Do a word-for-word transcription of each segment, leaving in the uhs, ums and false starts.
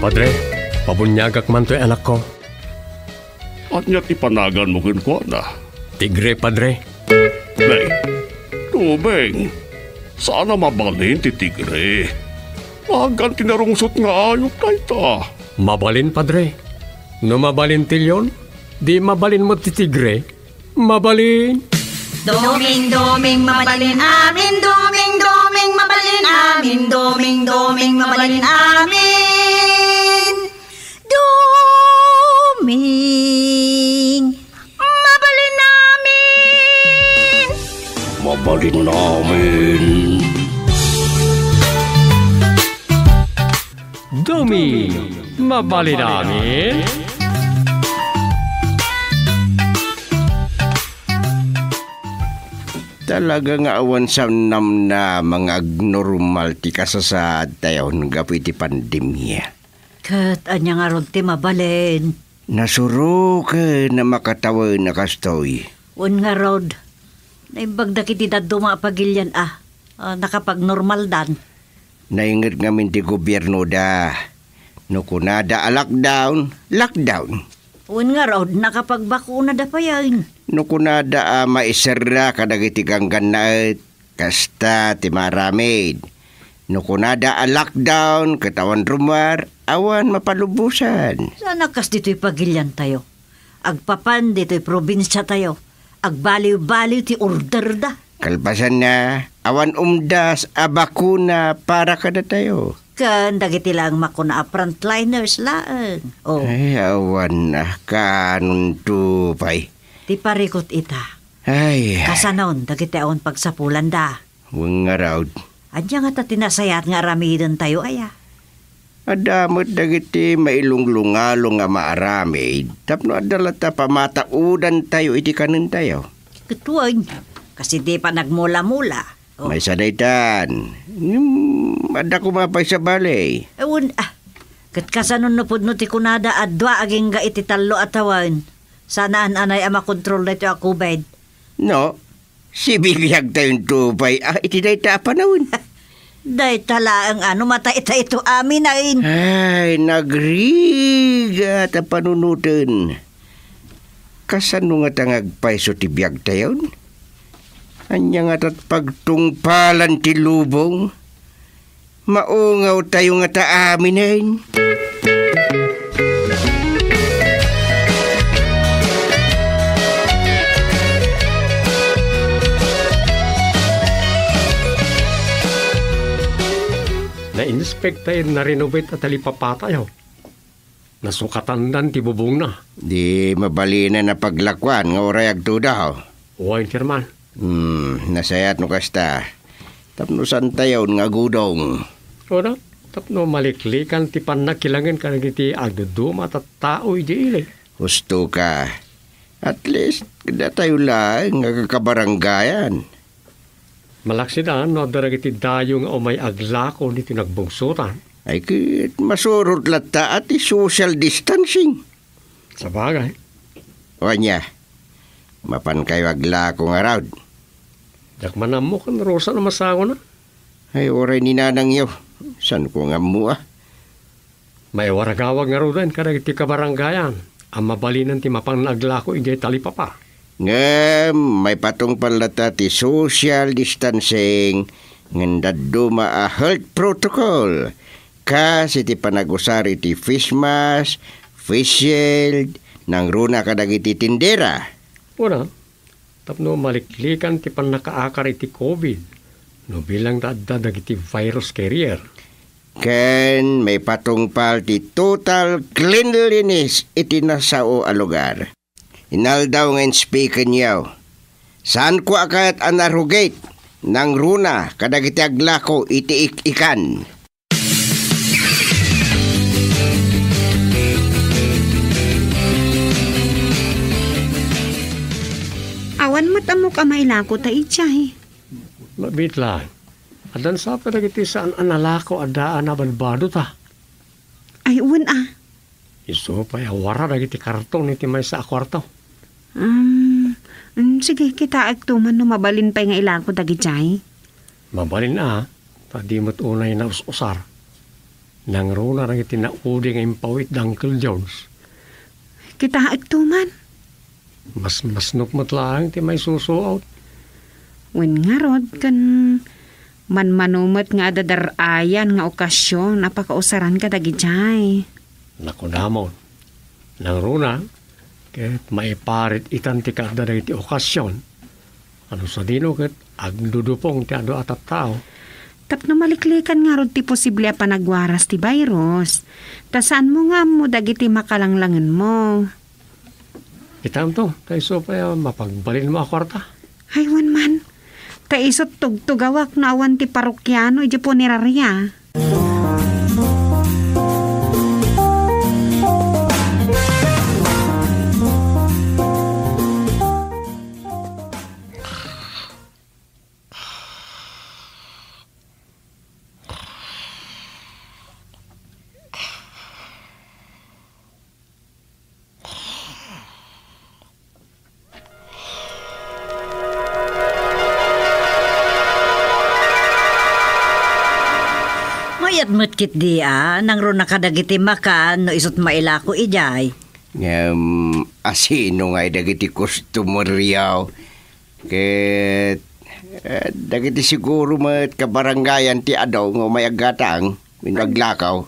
Padre, pabuniagak man toy anakko. Ania ti panaganmo kenkuana? Tigre, Padre. Nay, Tubeng, saan a mabalin ti tigre. Nagan ti narungsot nga ayup dayta. Mabalin, Padre. No mabalin ti leon, di mabalin met ti tigre. Mabalin. Doming, doming, mabalin amin. Doming, doming, mabalin amin. Doming, doming, mabalin amin. Doming, mabalin amin. Mabalin amin. Doming, mabalin amin. Talaga nga awan sa namnama nga agnormal ti kasasaadtayo gapu iti pandemia. Ket ania ngarud ti mabalin? Nasuroken a makatawen a kastoy. Wen ngarud, naimbag dagiti dadduma a pagilian a, a, nakapagnormaldan. Nainget ngamin ti gobiernoda. No kunada a lockdown, lockdown. Wen ngarud, nakapagbakunada payen. No kunada a maiserra kadagiti ganggannaet, kasta ti maaramid. No kunada a lockdown ket awan rummuar, awan mapalubosan. Saan a kas ditoy pagiliantayo? Agpapan ditoy probinsiatayo, agbaliw-baliw ti orderda. Kalpasanna, awan umdas a bakuna para kadatayo. Ken dagiti laeng makuna a frontliners laeng. Oh. Ay, awan a kanonto pay. Ti parikut ita. Ay. Kasanon dagiti awan pagsapulanda? Wen ngarud. Ania ngata ti nasayaat nga aramidentayo aya? Adda met dagiti mailunglungalo nga maaramid tapno adda latta pamataudantayo iti kanentayo. Ket wen, kas idi panagmula-mula. Oh. Maysa daytan. Ngem adda koma pay sabali. Wen, ah. Ket kasano no pudno ti kunada a dua agingga iti tallo a tawen? Saan a anay a makontrol daytoy a covid. No, sibibiagtayonto pay a iti dayta a panawen. Dayta laeng a no mataytayto amin. Ay, nagrigat a panunoten. Kasano ngata nga agpayso ti biagtayon? Ania ngata ti pagtungpalan ti lubong? Maungawtayo ngata aminen. Na-inspect tayo, na-renovate a talipapatayo. Nasukatandan ti bubongna. Di mabalinen a paglakuan nga uray agtudo. Wen, Chairman. Hmm, nasayaat no kasta. Tapno saantayon nga agudong. Wen a, tapno maliklikan ti pannakilangen kadagiti agduduma a tattao idiay ili. Husto ka. At least, datayo laeng nga kakabarangayan. Malaksid a no adda dagiti dayo nga umay aglako ditoy nagbungsotan. Ay ket masurot latta a ti social distancing. Sabagay. O ania, mapankayo aglako ngarud? Diak man ammo ken Rosa no masangona. Ay, uray ni nanangyo. Saanko nga ammo a. Maiwaragawag ngaruden kadagiti kabarangayan a mabalinen ti mapan nga aglako idiay talipapa. Ngem maipatungpal latta ti social distancing ngem dadduma a health protocol, kas iti panagusar iti face mask, face shield, nangruna kadagiti tindera. Wen a, tapno maliklikan ti pannakaakar iti covid no bilang ta adda dagiti virus carrier. Ken maipatungpal ti total cleanliness iti nasao a lugar. Inaldaw nga inspekenyo. Saanko a kayat a narugit nangruna kadagiti aglako iti ik-ikan. Awan met ammok a mailako ta idiay. Mabiit laeng. Addan sa pay dagiti saan a nalako a daan a badbadota. Ay, wen a. Isu pay a wara dagiti karton iti maysa a kuarto. Um, mm, sige, kitaekto man no mabalin pay nga ilako dagidiay. Mabalin a, ta di met unay naus-usar. Nangruna dagiti naudi nga impawit da Uncle George. Kitaekto man. Masmasnok met laeng ti maisusuot. Wen ngarud, ken manmano met nga adda dar-ayan nga okasion a pakausaran kadagijay. Nakunamon. Nangruna, ket maiparit itan ti kaadda dagiti okasion. Ano sadino ket agdudupong ti adu a tattao. Tapno maliklikan ngarud ti posible a panagwaras ti virus, ta saanmo nga ammo dagiti makalanglangenmo. Kitamto, ta isu pay a mapagbalinmo a kuarta. Ay, wen man. Ta isut' tugtugawak no awan ti parokiano idiay punerarya. Mayat met ketdi a nangruna kadagiti makan no isut' mailako idiay. Ngem asino ngay dagiti customeryo? Ket, eh, dagiti siguro met kabarangayan ti adu nga umay aggatang wenno aglakaw.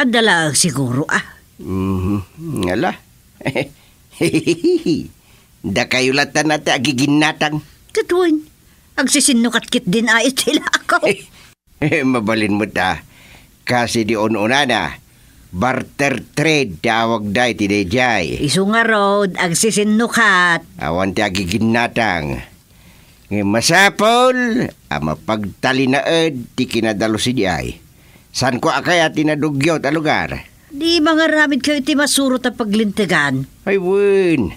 Adda laeng siguro, ah. Mhm. Ngala. Dakayo latta ti agiginnatang. Ket wen, agsisinnukat ketdin a iti lakaw. Mabalin met a. Kas idi un-unana, barter trade ti awagda iti daydiay. Isu ngarud, agsisinnukat. Awan ti agiginnatang. Ngem masapul a mapagtalinaed ti kinadalus idiay. Saanko a kayat ti nadugyaw a lugar. Di mangaramidkayo iti masurot a paglintegan. Ay wen,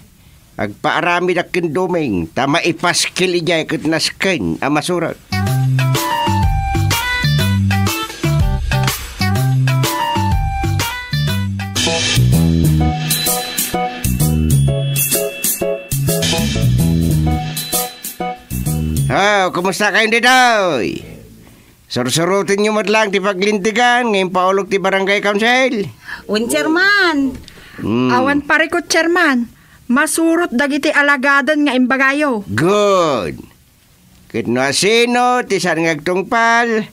agpaaramidak ken Doming, ta maipaskil idiay ket nasken a masurot. Oh, kumusta kayo ditoy? Sursurotenyo met laeng ti paglintegan nga impaulog ti Barangay Council. Wen, Chairman. Hmm. Awan parikut, Chairman. Masurot dagiti alagaden nga imbagayo. Good. Ket no asino ti saan nga agtungpal,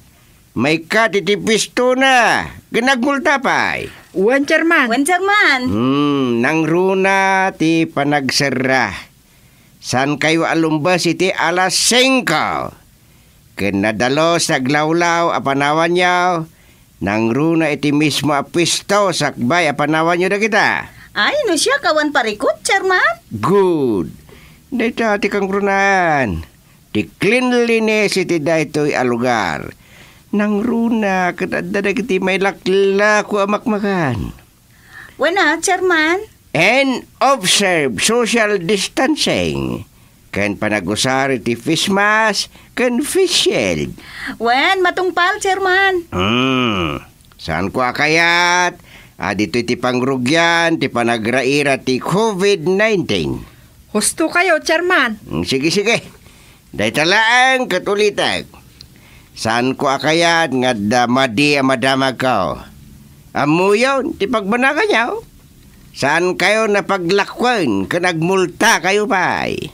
maikkat iti pistona, ken agmulta pay. Wen, Chairman. Wen, Chairman. Hmm, nangruna ti panagserra. Saankayo a lumbes iti alas singko. Ken nadalus ti aglawlaw a panawanyo, nangruna iti mismo a puesto sakbay a panawanyo dagita. Ay, no siak, awan parikut, Chairman. Good. Dayta ti kangrunaan. Ti cleanliness iti daytoy a lugar. Nangruna ket adda dagiti mailaklako a makmakan. Wen a, Chairman. And observe social distancing. Ken panagusar iti face mask ken face shield. Wen, matungpal, Chairman. Hmm. Saanko a kayat a ditoy ti pangrugian ti panagraira ti covid nineteen. Husto kayo, Chairman. Mm, sige, sige. Dayta laeng ket ulitek. Saanko a kayat nga adda madi a madamagko. Ammoyon ti pagbanaganyo. Saankayo napaglakuen ken agmultakayo pay.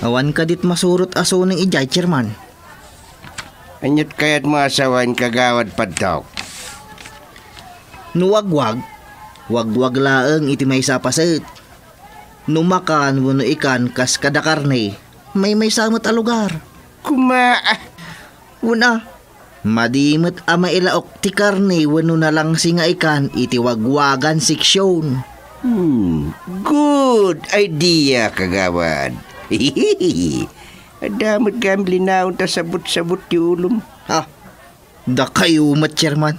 Awan kadit masurot a suning idiay, Chairman. Aniat kayatmo a sawen, Kagawad Padtok? No wagwag, wagwag laeng iti maysa a paset. No makan wenno ikan kas kada karne, maymaysa met a lugar. Kuma, ah. Wen a, madi met a mailaok ti karne wenno nalangsi nga ikan iti wagwagan seksyon. Hmm, good idea, Kagawad. Adda met gayam linaon ta sabot-sabot ti ulom. Ha? Dakayo met, Chairman.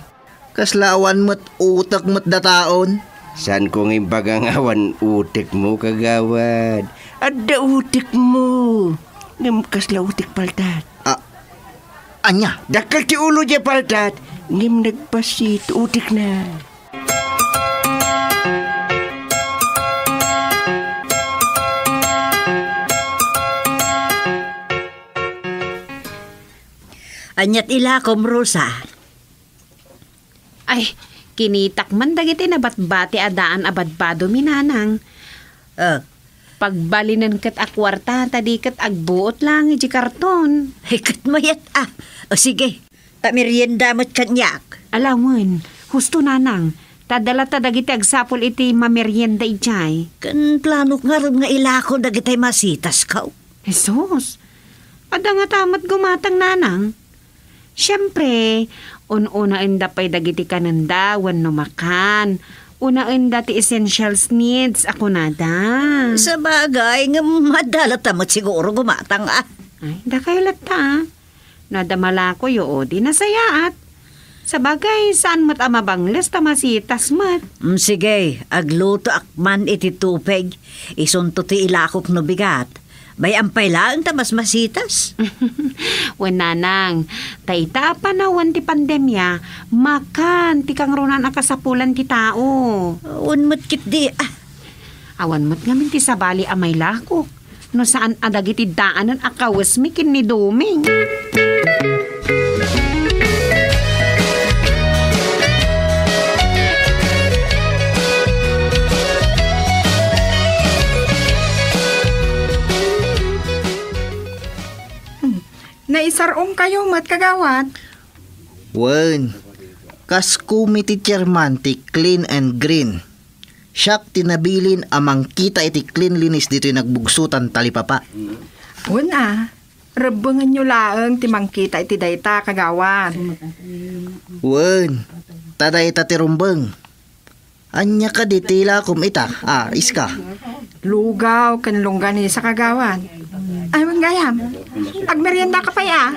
Kasla awan met utek met dataon. Saanko nga imbaga nga awan utekmo, Kagawad? Adda utekmo. Ngem kasla utek paltat? Ah, ania? Dakkel ti ulo diay paltat, ngem nagbassit utekna. Ania ti ilakom, Rosa? Ay, kinitak man dagiti nabatbati a daan a badbadomi, nanang. Ah. Pagbalinen ket a kuarta, ta di ket agbuot lang iti karton. Ay, ket mayat, ah. O, sige. Ta merienda met kaniak. Ala wen, husto, nanang. Ta adda latta dagiti agsapul iti mamerienda idiay. Ken planok ngarud nga ilako dagiti masitasko. Jesus, adda ngata met gumatang, nanang. Siempre, un-unaenda pay dagiti kanenda wenno makan. Unaenda ti essentials needs a kunada. Sabagay, ngem adda latta met siguro gumatang, ah. Ay, dakayo latta, ah. No adda malakoyo, o di nasayaat. Sabagay, saan met a mabangles ta masitas met. Mm, sige, aglutoak man iti tubig. Isunto ti ilakok no bigat. Bay-am pay laeng ta masmasitas. Wen, nanang, ta ita a panawen ti pandemia, makan ti kangrunaan a kasapulan ti tao. Wen met ketdi, ah. Awan met ngamin ti sabali a mailako no saan a dagiti daanen a kawesmi ken ni Doming. Naisar-ongkayo met, kagawad? Wen, kas kumi ti chairman ti Clean and Green. Siak ti nabilin a mangkita iti cleanliness ditoy nagbugsotan talipapa. Wen a, rebbengenyo laeng ti mangkita iti dayta, kagawad. Wen, ta dayta ti rumbeng. Ania kadi ti ilakom ita, a, Iska? Lugaw ken longganisa, kagawad. Ay, wen gayam. Agmeriendaka pay a?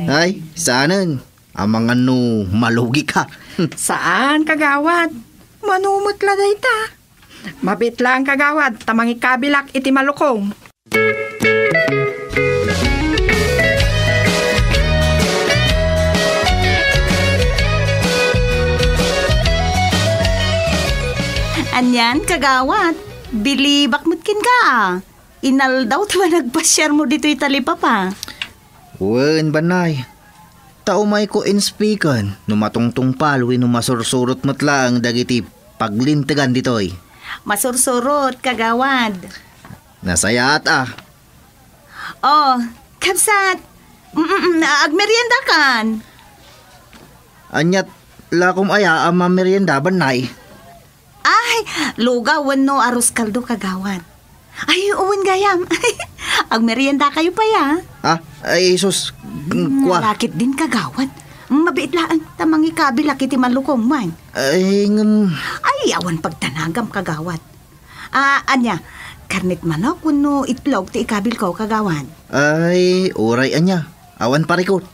Ay, saanen. Amangan no malugika. Saan, kagawad. Mano met la dayta. Mabiit laeng, kagawad, ta mangikabilak iti malukong. Anian, kagawad, bilibak met kenka. Inaldaw ti panagpasiarmo ditoy talipapa. Wen, Bannay. Ta umayko inspiken no matungtungpal wenno masursurot met laeng dagiti paglintegan ditoy. Masursurot, kagawad. Nasayaat a. Oh, kabsat. Mm, mm, agmeriendakan. Aniat lakom aya a mamerienda, Bannay? Ay, lugaw wenno arroz caldo, kagawad. Ay, wen gayam. Agmeriendakayo pay a? Ah, ay, sus, mm, kua. Lakit din, kagawad. Mabiit laeng ta mangikabilak iti malukong man. Ay, ngem. Ay, awan pagdanagam, kagawad. Ah, ania, karnet manok wenno itlog ti ikabilko, kagawad? Ay, uray ania. Awan parikot.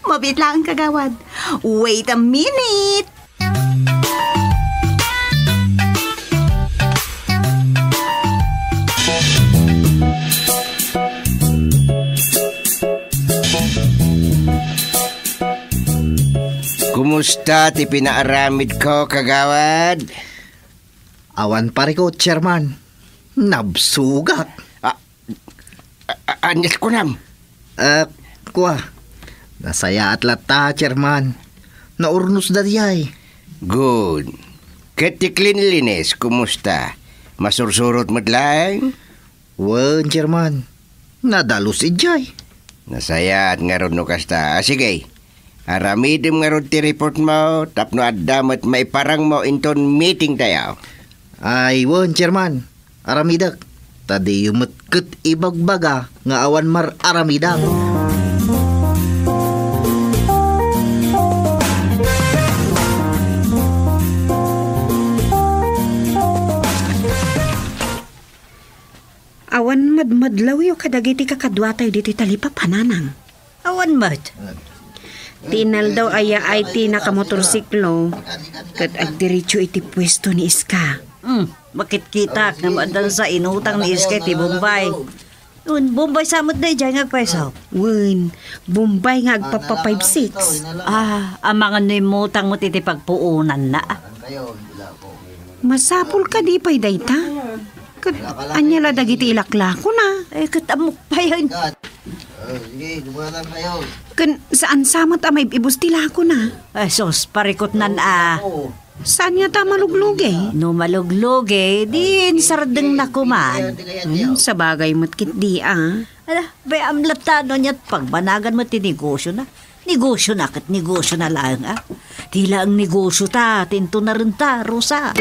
Mabiit laeng, kagawad. Wait a minute. Kumusta ti pinaaramidko, kagawad? Awan parikot, Chairman. Nabsogak. Ah, a-, a-, aniat kunam? Ah, kua. Nasayaat latta, Chairman. Naurnosda diay. Good. Ket ti cleanliness, kumusta? Masursurot met laeng? Wen, Chairman. Nadalus idiay. Nasayaat ngarud no kasta. Ah, sige. Aramidem ngarud ti report mo tapno adda met maiparangmo inton meeting tayo. Ay, wen, Chairman. Aramidek. Ta diyo met ket ibagbaga nga awan mar-aramidak. Awan madmadlawyo kadagiti kakaduatayo ditoy talipapa, nanang? Awan met. Ti inaldaw a yaay ti nakamotorsiklo, ket agdiretso iti puesto ni Iska. Hmm, makitkitak nga maaddan sa inutang ni Iska iti Bombay. Wen, Bombay sa met daydiay nga agpayso. Wen, Bombay nga agpappa five six. Ah, amangan no immutang met iti pagpuonanna. Masapul kadi pay dayta? Ket ania la dagiti ilaklakona? Eh, ket ammok payen. Oh, sige, gumana kayo. Ken saan sa met a maib-ibus ti lakona? Ay, sus, parikutnan a. Oo. Saan ngata maluglugey? No maluglugey, di insardengna koman. Hmm, sabagay met ketdi a. Ala, bay-am latta no ania't pagbanagan met ti negosiona. Negosiona ket negosiona laeng a. Ti laeng negosiota ti inton narenta, Rosa.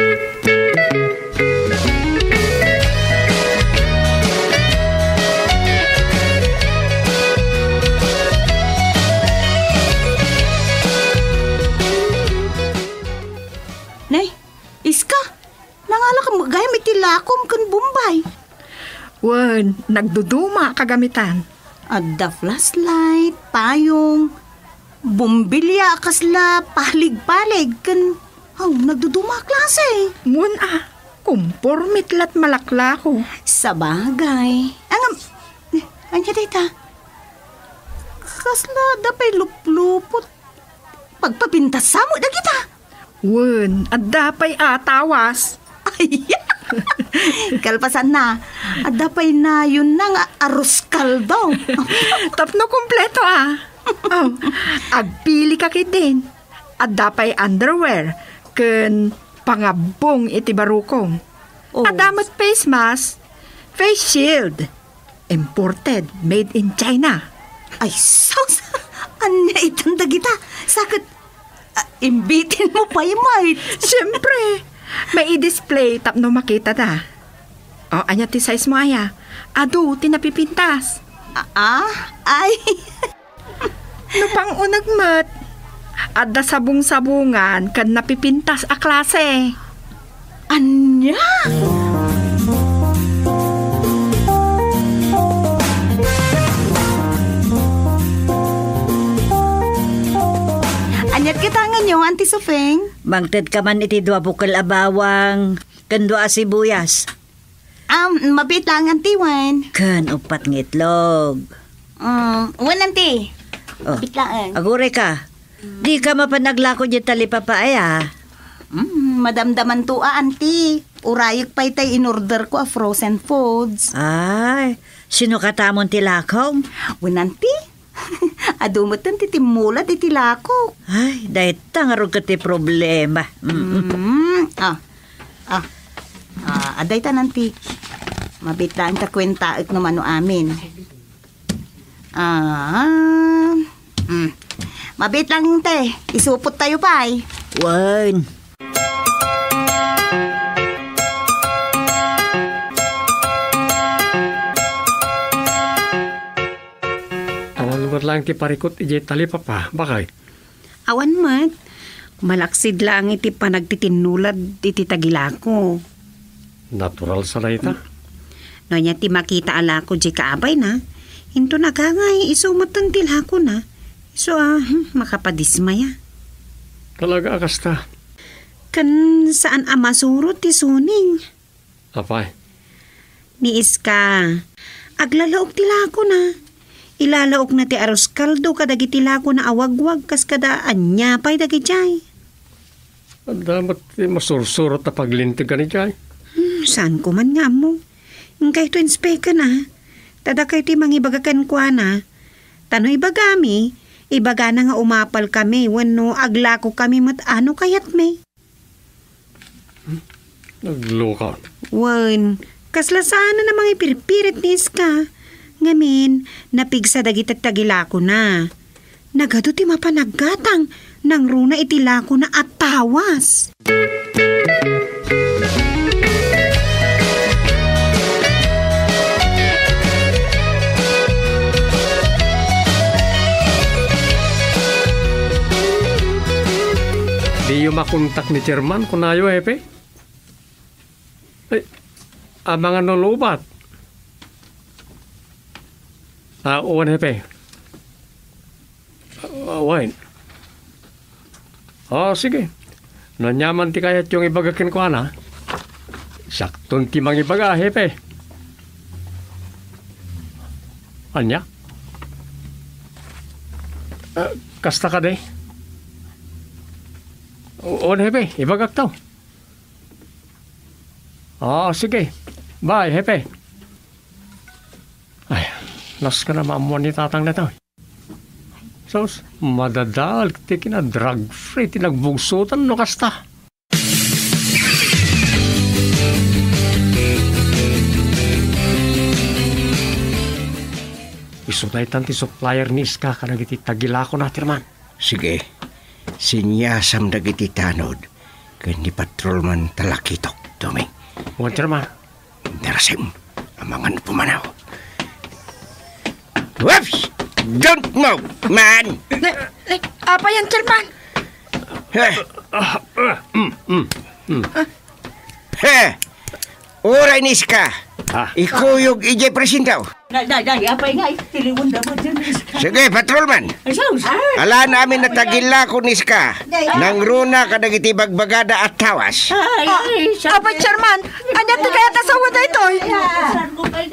Nay, Iska, nangalak met gayam iti lakom ken Bombay. Wen, nagduduma a kagamitan. Adda flashlight, payong, bombilya a kasla palig-palig, ken, aw, nagduduma a klase. Wen a, kumporme ti la't malaklako. Sabagay. Ngem, ania dayta? Kasla adda pay luplupot. Pagpapintas sa met dagita. Wen, adda pay a tawas. Ay, kalpasanna, adda pay nayonna nga arroz caldo. Tapno kompleto a. Oh, agpilika ketdin. Adda pay underwear ken pangabbong iti barukong. Oh. Adda met face mask, face shield. Imported, made in China. Ay, sus! Ania itan dagita? Sa ket, ah, imbitin mo pay met. Siyempre, may i-display tapno makitada. O, ania ti size mo aya? Adu ti napipintas. Ah, ah? Ay. No pang-uneg met, adda sabong-sabongan ken napipintas a klase. Ania? Aniat kita nganyo, Auntie Sofeng? Mangted ka man iti dua bukel a bawang ken dua a sibuyas. Um, mabiit laeng, Auntie, wen. Ken uppat nga itlog. Mm, wen, Auntie. Oh, mabiit laeng. Aguray ka. Di ka mapan aglako diay talipapa aya? Mm, madamdamanto a, Auntie. Urayek pay tay in-order ko a frozen foods. Ay, sino katamon ti lakom? Wen, Auntie. Adu metten ti timmulad iti lakok. Ay, dayta ngarud ket ti problema. Mm. Mm, ah. Ah. Ah, adayta, Auntie. Mabiit laeng ta kuentaek no mano amin. Ah. Mm. Mabiit lang, te. Isupot tayo pay. Wen. Awan met laeng ti parikut idiay talipapa, bakay? Awan met. Malaksid laeng iti panagtitinnulad iti tagilako. Natural sa dayta. No ania ti makita a lako diay kaabayna, inton agangay, isu metten ti lakona. Isu a, hmm, makapadismaya. Talaga a kasta? Ken saan a masurot ti suning. Apay? Ni Iska, aglalaok ti lakona. Ilalaokna ti arroz caldo kadagiti lakona a wagwag kas kada ania pay dagidiay. Adda met ti masursurot a paglinteg kanidiay. Hmm, saan ko man nga ammo. Inkayto inspeken a. Ta dakayto ti mangibaga kenkuana. Ta no ibagami, ibagana nga umapalkami wenno aglakokami met a no kayatmi. Nagluka. Wen, kasla saan a mangipirpirit ni Iska. Ngamin, napigsa dagiti tagilakona. Nagadu ti mapan aggatang, nangruna iti lakona a tawas. Diyo makontak ni Chairman, kunayo, Hepe? Ay, amangan no lubat. Ah, wen, Hepe. Ah, wen. Ah, sige. No ania man ti kayatyo nga ibaga kenkuana, siakton ti mangibaga, Hepe. Ania? Ah, kasta kadi? O, wen, Hepe, ibagakto. Ah, sige. Bye, Hepe. Ay, Kas ka na maammuan ni tatang daytoy. Sus, madadael ti kina-drug free ti nagbugsotan no kasta. Isu daytan ti supplier ni Iska kadagiti tagilakona, Chairman. Sige, siniasam dagiti tanod ken ni Patrolman Talakitok, Doming. Wen, Chairman. Darasem, amangan pumanaw. Whoops! Don't move, man! Ne, ne, apa yan, Chairman? Heh. Heh. Uray ni Iska. Ah. Ikuyog ijay presinto. Day, day, day, apay nga, eh, tiliwan da mo dyan, eh. Sige, patrolman. Ay, sus. Ala namin natagila ko ni Iska. Nangruna kadagiti bagbagada a tawas. Ay, ay, sus. Apay, Chairman, ania ti kayat a sao daytoy?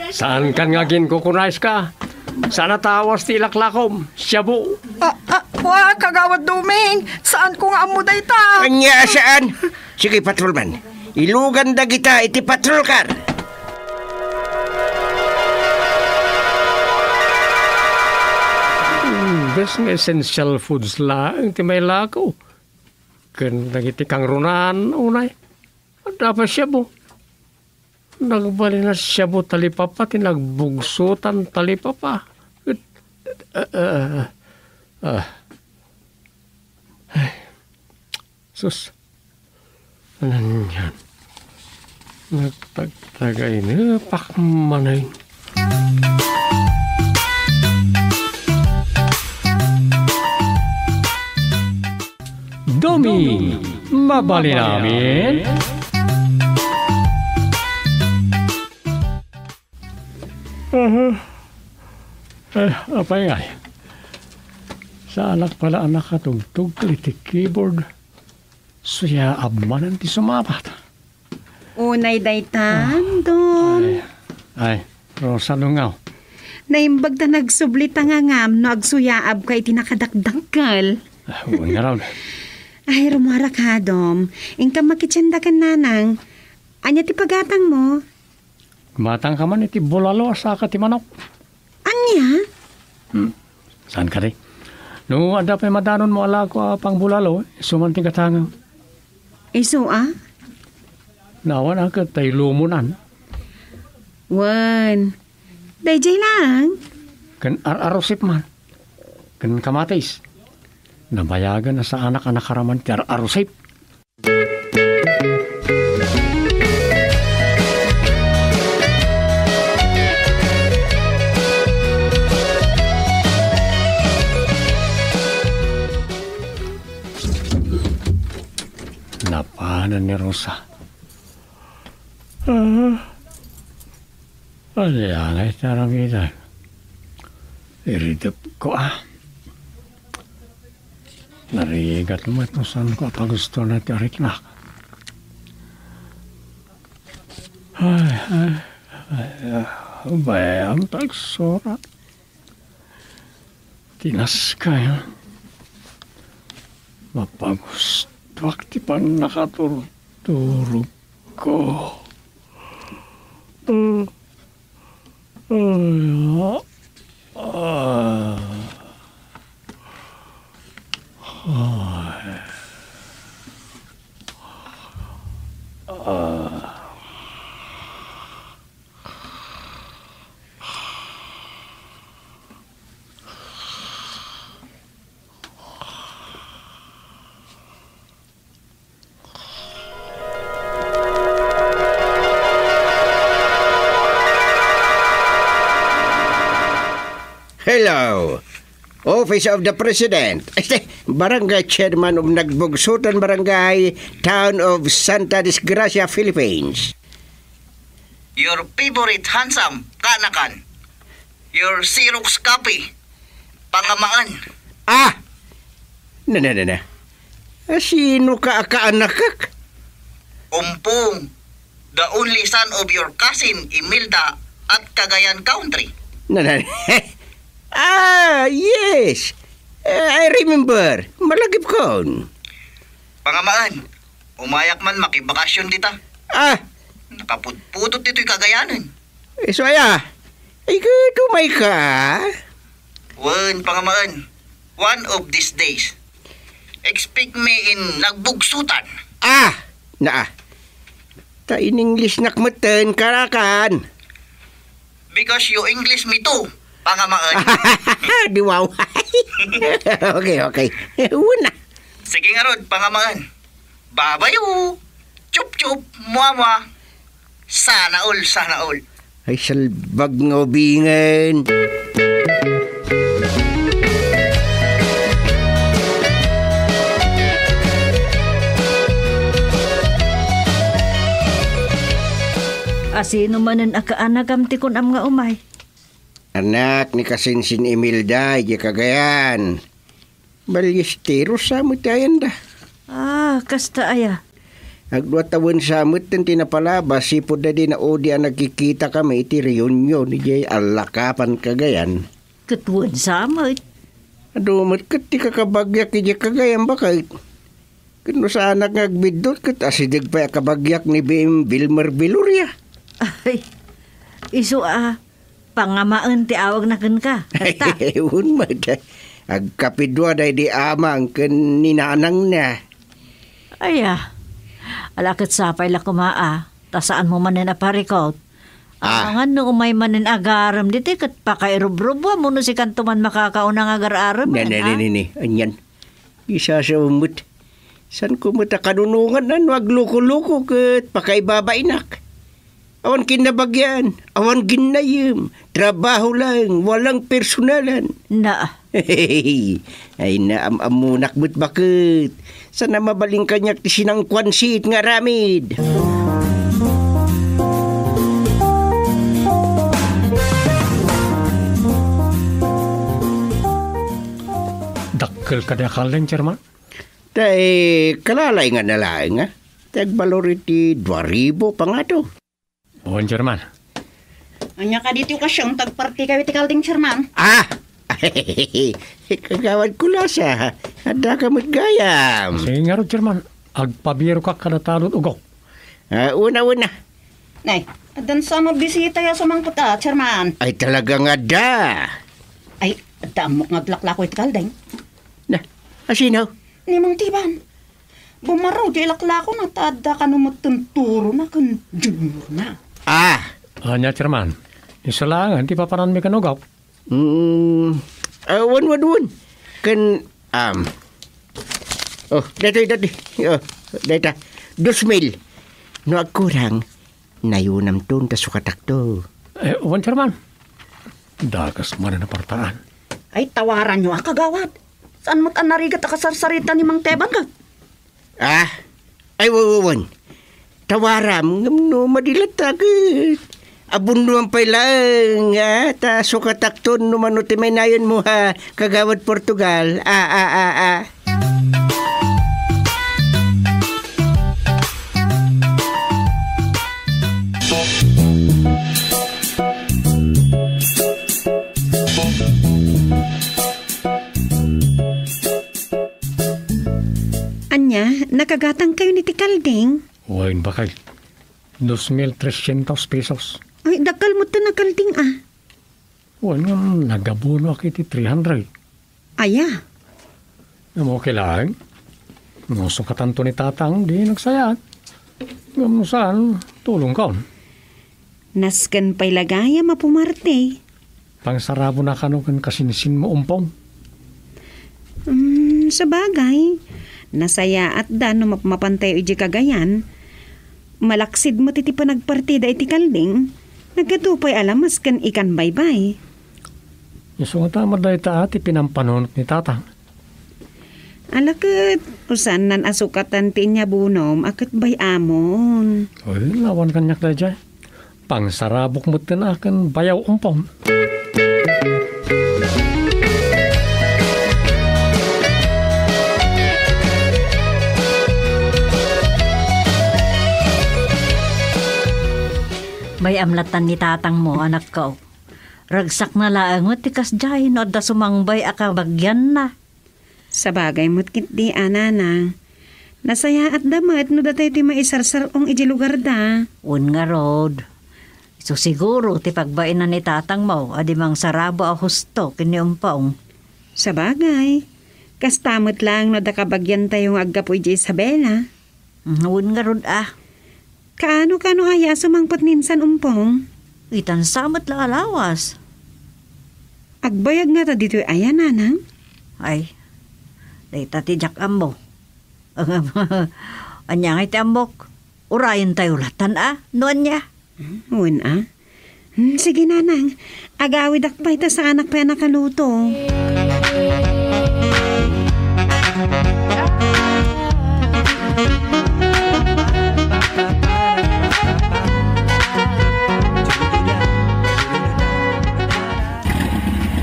Saan kan nga aginkukuna, Iska? Saan a tawas ti ilaklakom? Shabu. Ah, ah, wa, Kagawad Doming, saan ko nga ammo dayta. Ania, saan? Sige, patrolman. Ilugan dagita iti patrol car. Hmm, bes nga essential foods laeng ti mailako. Ken dagiti kangrunan, unay. Adda pay shabu. Nagbalin a shabu talipapa ti nagbugsotan talipapa. Et, ah, ah, ah. Ay. Sus. Anan yan? Nagtagtagay na pakmanay. Domi, mabalin amin? Aha. Eh, apay ngay? Saanak pala a nakatugtog iti keyboard. Suyaab manen ti sumabat. Unay daytan, Dom. Ay, ay, Rosa, dungaw. Naimbag ta nagsubli ta ngangam no agsuyaabka iti nakadakdakkel. Ah, wen ngarud. Ay, rumuarak, Dom. Inkam makitien da ken nanang. Ania ti pagatangmo? Matangka man iti bulalo a saka ti manok. Ania? Hmm. Saan kadi? No, adda pay madanonmo a lako a pangbulalo, isu man ti gatangem. Isu a? Naawan a ket ta ilumonan. Wen. Daydiay laeng. Ken ar-arusip man. Ken kamatis. Nabayagen a saanak a nakaraman ti ar-arusip. Napanen ni Rosa. Ah, ania ngay ti aramidek? Iridepko, ah. Narigat met no saanko a pagustoan ti ariknak. Ay, ay, ay, ah, bayam tagsurat. Ti naskay, mapagustoak ti pannakaturturogko. Mm. Ay, ah, ah. Ay. Ah. Hello. Office of the President. Este, Barangay Chairman of Nagbugsotan Barangay, Town of Santa Disgracia, Philippines. Your favorite handsome kaanakan. Your Xerox copy. Pangamaan. Ah! Na, na, na, na. Ah, sino ka a kaanakak? Umpong, the only son of your cousin Imelda at Cagayan Country. Na, na, ah, yes. Eh, I remember. Malagipkon. Pangamaan, umayak man makibakasyon dita. Ah! Nakapudpudot ditoy Cagayanen. Isu aya, Ay, ket umayka? Wen, pangamaen. One of these days. Expect me in Nagbugsutan. Ah! Naa. Ta in-English-nak metten, karakan. Because you English me too, pangamaen. Di wow. Okay, okay. Una. Sige ngarud, pangamaen. Babayo. Chup-chup, mwa-mwa. Sana all, sana all. Ay, salbag nga ubingen. Asino manen a kaanagam ti kun-am nga umay? Anak ni Kasinsin Imelda, idiay Cagayan. Balesteros sa met ti ayanda. Ah, kasta aya? Agdua tawen sa met ti napalabas, sipud daydi naudi a nagkikitakami iti reunion idiay Alakapan, Cagayan. Ket wen sa met? Adu met ket ti kakabagiak idiay Cagayan, baket. Ket no saanak nga agbiddut, ket asideg pay a kabagiak ni Bim Vilmer Viloria. Ay, isu a, pangamaen ti awagna kenka. Kasta? Wen met. Agkapidua daydi amang ken ni nanangna. Aya, ala ket sapay la koma a, ta saanmo manen a parikut. Ah. Amangan no umay manen agarem ditoy ket pakairubrubuam no sikanto man makakauna nga agar-arem, ne, ne, ne, ah? Ne, ne. Anian? Isasawem met. Saanko met a kanunongan a no agluko-luko ket pakaibabainak. Awan kinnabagian, awan ginayyem, trabaho lang, walang personalan. Na. Ay, naam-ammonak met baket. Saan a mabalin kaniak ti sinangkuan siit nga aramid. Dakkel kadi a kalding, Chairman? Tay, kalalaingana laeng, a? Ti agbalor iti dua ribu pangato. Wen, Chairman. Ania kadi ti okasion ta agpartikayo iti kalding, Chairman? Ah! Kagawad Kulasa, addaka met gayam. Sige ngarud, Chairman. Agpabirokak kada talon ugok. Ah, una, una. Nay, addan sa mabisita ya sumangpet a, Chairman. Ay, talaga nga adda. Ay, adda ammok nga aglaklako iti kalding. Na, asino? Ni Mang Tiban. Bumaro di ilaklakona ta adda kano metten turona ken juniorna. Ah! Ania, Chairman? Isu laengen ti papananmi ken ugok? Mm, ah, wen, wen, wen. Ken, um, oh, daytoy, daytoy. Oh, dayta. Dos mil. No agkurang, nayonamton ta sukatakto. Eh, wen, Chairman. Dakes manen a partaan. Ay, tawaranyo a, kagawad. Saan met a narigat a kasarsarita ni Mang Teban, ket? Ah? Ay, wa-, wa-, wen. Tawaram, ngem no madi latta ket abunduan pay laeng, ah, ta sukatakton no mano ti maynayonmo, ha, Kagawad Portugal. Ah, ah, ah, ah. Ania, nakagatangkayon iti kalding? Wen, baket. Dos mil trescientos pesos. Ay, dakkel metten a kalding, a. Wen, ngem nagabonoak iti three hundred. Aya? Ngem okay laeng. No sukatanto ni Tatang, di nagsayaat. Ngem no saan, tulongkon. Nasken pay la gayam a pumarte. Pangsarabona kano ken kasinsinmo, Umpong? Hmm, sabagay, nasayaatda no mapmapantayo idiay Cagayan. Malaksid met iti panagpartida iti kalding. Nagadu pay a lamas ken ikan baybay. Isu ngata met dayta a ti pinampanunot ni Tatang. Ala ket, usannan a sukatan ti inyabonom a ket bay-amon. Ay, awan kaniak daydiay. Pangsarabok metten a ken bayaw, Umpong. Bay-am latta ni Tatangmo, anakko. Ragsakna laeng met ti kasdiay no adda sumangbay a kabagianna. Sabagay met ketdi a, Nanang. Nasayaatda met no datay ti maisarsar-ong idiay lugarda. Wen ngarud. So, siguro ti pagbainna ni tatangmo a di mangsarabo a husto ken ni Umpong. Sabagay, kasta met laeng no adda kabagiantayo nga aggapu idiay Isabela. Mm, wen ngarud a. Kaano, kaano aya a sumangpet ni insan Umpong? Itan sa met la a lawas. Agbayag ngata ditoy aya, nanang? Ay, dayta ti diak ammo. Ania ngay ti ammok? Urayentayo latan a, no ania? Hmm, wen a. Hmm, sige, nanang. Agawidak pay ta saanak pay a nakaluto.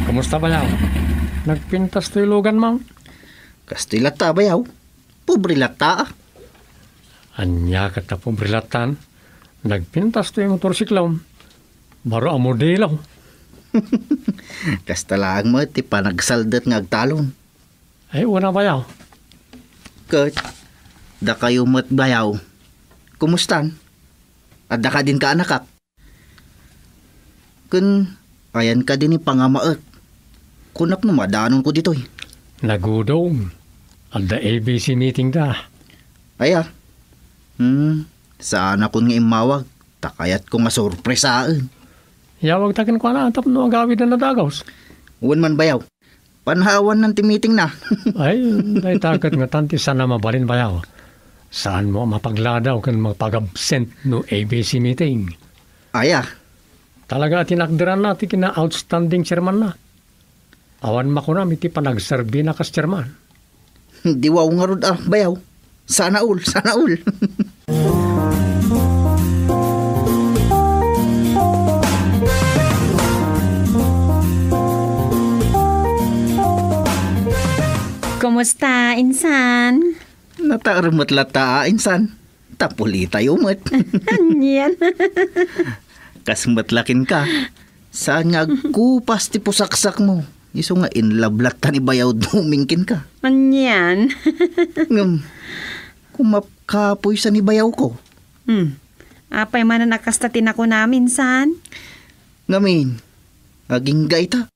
Kumusta, bayaw? Nagpintas toy lugan, ma'am? Kastoy latta, bayaw. Pobre latta, a. Ania ket ta pobre lattan? Nagpintas toy motorsiklom. Baro a modelo. Kasta laeng met ti panagsaldet nga agtalon. Ay, una, bayaw. Ket, dakayo met, bayaw. Kumustan? Adda kadin kaanakak? Ken ayan kadi ni pangamaek? Kunak no madanonko ditoy. Nagudom. Adda A B C meeting da. Aya. Hmm, saanakon nga immawag. Ta kayatko nga sorpresaen. Yawag ta kenkuana tapno agawid a nadagus. Wen man, bayaw. Panawannan ti meeting na. Ay, dayta ket ngatan ti saan a mabalin, bayaw. Saanmo a mapagladaw ken mapag-absent no A B C meeting. Aya. Talaga a tinakderanna ti kina-outstanding chairman na. Awan makunam iti panagserbina kas chairman. Di wow ngarud a, bayaw. Sana all, sana all. Kumusta, insan? Nataerem met latta, insan. Ta pulitayo met. Anian? Kas met la kenka. Saan nga agkupas ti pusaksakmo? Isu nga in love latta ni Bayaw Doming kenka. Anian? Ngem, kumapkapoy sa ni Bayawko. Hmm. Apay manen a kasta ti nakunam, insan? Ngamin, agingga ita.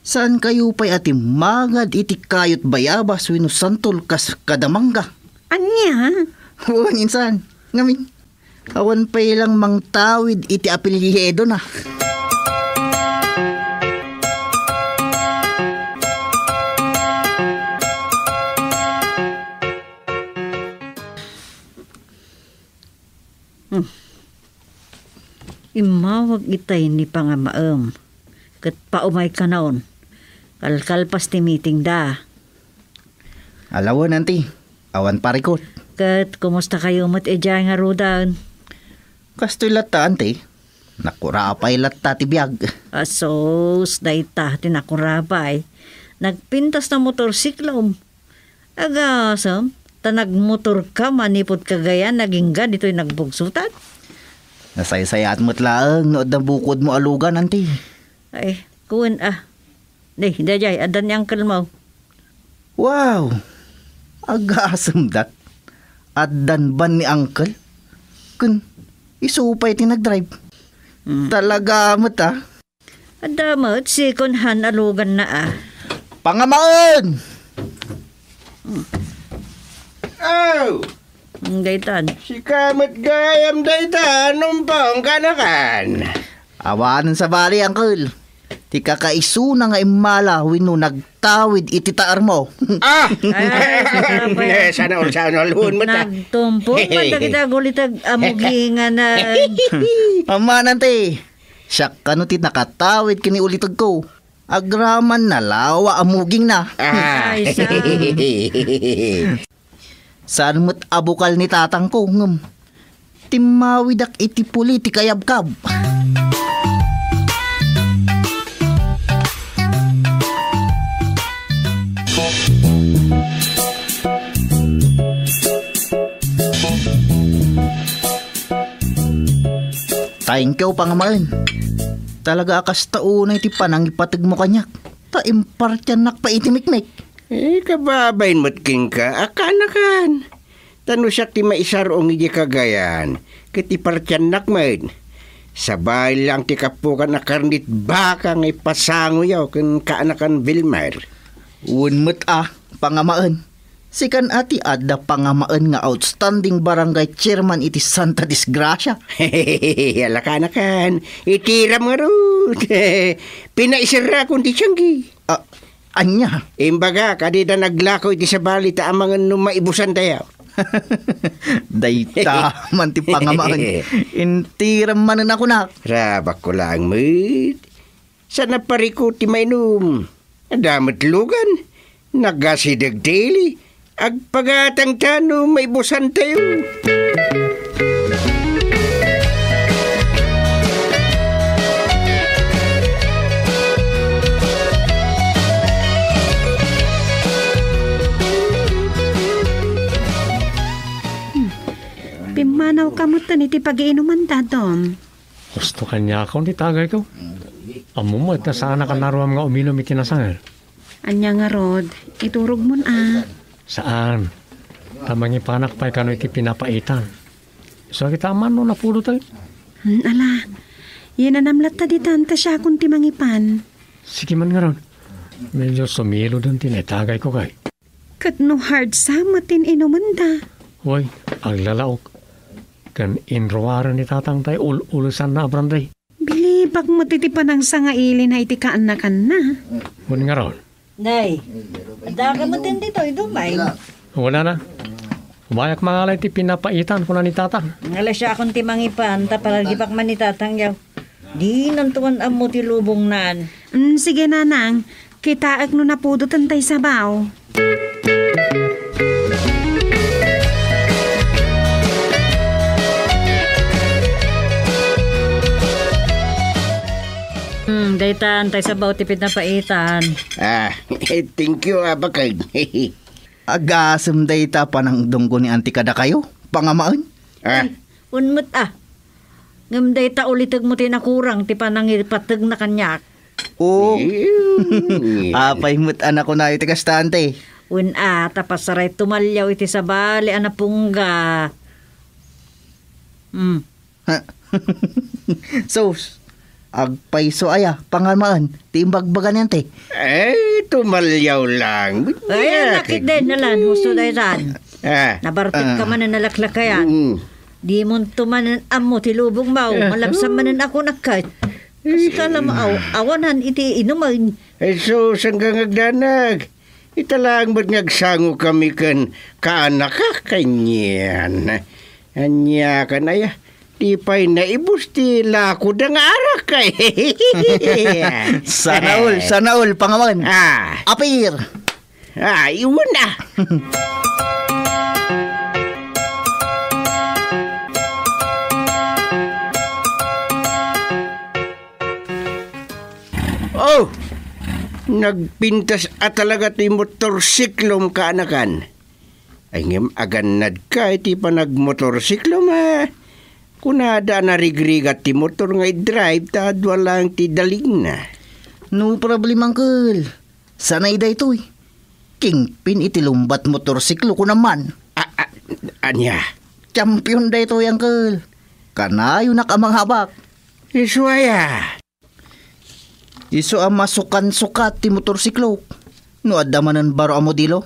Saankayo pay a timmagad iti kayot bayabas wenno santol kas kada mangga? Ania? Wen, insan. Ngamin, awan pay lang mangtawid iti apelyido na. Hmm. Immawag itay ni pangamaem. Ket paumaykanon. Kalkalpas ti meeting da. Ala wen, anti. Awan parikut. Ket kumustakayo met idiay ngaruden? Kastoy latta, anti. Nakurapay latta ti biag. Asus, dayta ti nakurapay. Nagpintas na motorsiklom. Agasem, ta nagmotorka manipud Cagayan, agingga ditoy nagbugsotan? Nasaysayaat met laeng no adda bukodmo a lugan, anti. Ay, kuwen a. Di, daydiay, adda ni uncle mo. Wow! Agasem dat. Addan ban ni uncle? Ken, isu pay ti nagdrive. Mm. Talaga met, a. Adda met second hand a luganna, a. Pangamaen! Oh! Ang daytan. Sika met gayam dayta, Umpong, kanakan. Awanen sabali, uncle. Ti kakaisuna nga immala wenno nagtawid iti taermo. Ah! Ay, sana all. Eh, sana all, sana all. Huon met, a. Nagtumpong man dagiti aguliteg a muginganan. Ammanan ti. Siak kano ti nakatawid ken ni ulitegko. Agraman nalawa a mugingna. Ah. Ay, sa. Saan met a bukal ni tatangko, ngem timmawidak iti politika, yabkab. Thank you, pangamaen. Talaga a kasta unay ti panangipategmo kaniak, ta impartiannak pay iti mikmik. Eh, kababain met kenka a kanakan. Ta no siak ti maisar-ong idiay Cagayan, ket ipartiannak met. Sabali lang ti kapukan a karnit baka nga ipasangoyo ken kaanakan Vilmar. Wen met a, pangamaen. Sikan a ti adda pangamaen nga outstanding barangay chairman iti Santa Disgracia. Ala kaanakan, itiram ngarud. Pinaiserrakon ti tianggi. Ah, ania? Imbagak a dida naglako iti sabali ta amangan no maibusantayo. Dayta man ti pangamaen. Intiram manen a kunak. Rabakko laeng met. Saan a parikut ti mainum? Adda met lugan. Nagasideg ti ili. Agpagatangta no maibusantayo. Pimmanawka metten iti pagiinumanda, Dom. Husto kaniakon ti tagayko. Ammom met ta saanak a naruam nga uminum iti nasangel. Ania ngarud, iturogmon a? Saan. Ta mangipanak pay kano iti pinapaitan. Isu a kita ammom no napudoten. Hmm, ala. Yinanam latta ditan ta siakon ti mangipan. Sige man ngarud. Medyo sumiluden ti naitagayko kay. Ket no hard sa met ti inumenda? Way, aglalaok. Ken inruaren ni tatang tay ul-ulesanna a brandy. Bilibak met iti panangsangailina iti kaannakanna. Wen ngarud. Nay, adda ka met ditoy, dumay. Wala na. Umayak mangala iti pinapaitan, kuna ni tatang. Ngala siakon ti mangipan, ta palagipak man ni tatang yaw. Dinanto man ammo ti lubongnan. Mm, sige, nanang. Kitaek no napudoten tay sabaw. Hmm, daytan tay sabaw ti pinapaitan. Ah, thank you, a, bakay. Agasem dayta panangdunggo ni Auntie kadakayo, pangamaen? Ah. Ay, wen met a. Ngem dayta ulitegmo ti nakurang ti panangipategna kaniak. Oh. Mm. Apay met a nakunayo ti kasta, Auntie? Wen a, ta pasaray tumalyaw iti sabali a napungga. Hmm. Sus, agpayso aya, pangamaen, ti imbagbaga ni Auntie? Ay, tumalyaw lang. Ay, nakit din, nalan, husto daytan. Ah. Nabartek ka Ah. manen nalaklakayan. Mm. Di mo to manen ammo ti lubong mo, Ah. malapsan manen ako nakkat. Kasi ka lam, aw-, awanan iti inuman. Ay, sus, saan ka nga agdanag? Ita laeng met nga agsango kami ken kaanakak, anian. Ania kan aya? Di pay naibus ti lakoda nga arak, ay. Sana all, sana all, pangamaen. Ah. Apir! Ah, iwan na. Oh! Nagpintas a talaga ti motorsiklom, kaanakan. Ay, ngem agannadka iti panagmotorsiklom, a. Kunada a narigrigat ti motor nga i-drive ta adua laeng ti daligna. No problem, uncle. Sanay daytoy. Kingpin iti lumbat motorsiklo, kunam man. A, a, ania? Champion daytoy, uncle. Kanayonak a manghabak. Isu aya? Isu a masukan-sukat ti motorsiklo. No adda manen baro a modelo,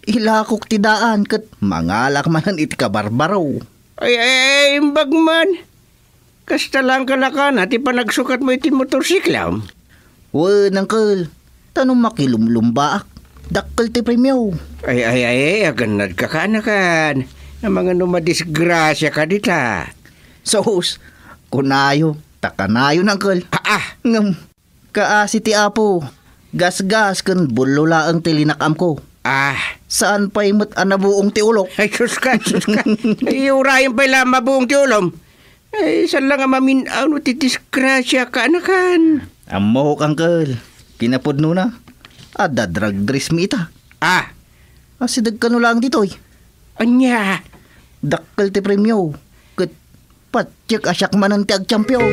ilakok ti daan ket mangalak manen iti kabarbaro. Ay, ay, ay, imbag man. Kasta lang kalakana ti panagsukatmo iti motorsiklam? Wen, uncle. Ta no makilumlumbaak, dakkel ti premio. Ay, ay, ay, ay, agannadka kaanakan. Amangan no madisgrasia ka dita. Sus, kunayo, ta kanayon, uncle. Ah, ah. Ngem, kaasi ti Apo, gasgas ken bullo laeng ti linakam ko. Ah. Saan pay met a nabuong ti ulok. Ay, sus ka, sus ka. Ay, urayen pay la mabuong ti ulom. Ay, saan lang a mamin-aw no ti disgrasia kaanakan. Ammok, uncle. Kinapudnona, adda drag race mi ita. Ah. Asideg kano laeng ditoy. Ania? Dakkel ti premio. Ket patiek a siak manen ti agchampion.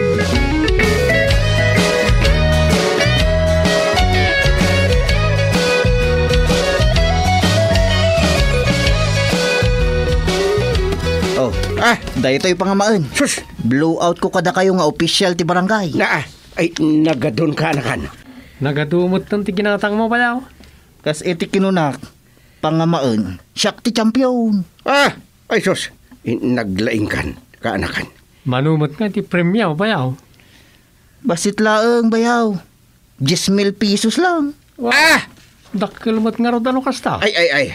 Oh, Ah! Daytoy pangamaen. Sus! Blowout ko kadakayo nga opisyal ti barangay. Na, ay, nagadun ka, anakan. Nagadu met ti ginatangmo, bayaw. Kas iti kinunak, pangamaen, siak ti champion. Ah! Ay, sus! In-, naglaingkan, kaanakan. Mano met nga ti premio, bayaw? Bassit laeng, bayaw. Diez mil pesos lang. Wow. Ah! Dakkel met ngarud no kasta. Ay, ay, ay.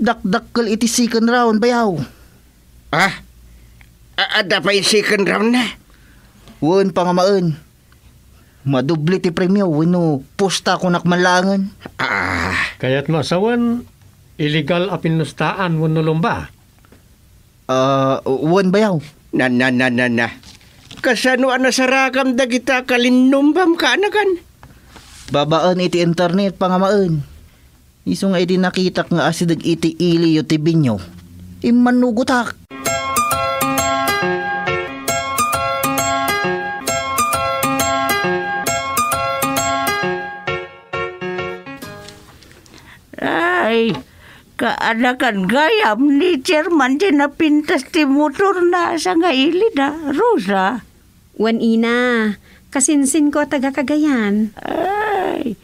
Dakdakkel iti second round, bayaw. Ah? A-, adda pay second round na? Wen, pangamaen. Madoble ti premio wenno pusta kunak man laengen. Ah. Kayatmo a sawen, illegal a pinnustaan wenno lumba? Ah, wen, bayaw. Na, na, na, na, na. Kasano a nasarakam dagita kalinnumbam, kaanakan? Babaen iti internet, pangamaen. Isu nga idi nakitak nga asideg iti iliyo ti binio, immanugotak. Ay, kaanakan gayam ni Chairman ti napintas ti motorna, sangailida, Rosa. Wen, ina, kasinsinko a taga Cagayan. Ay,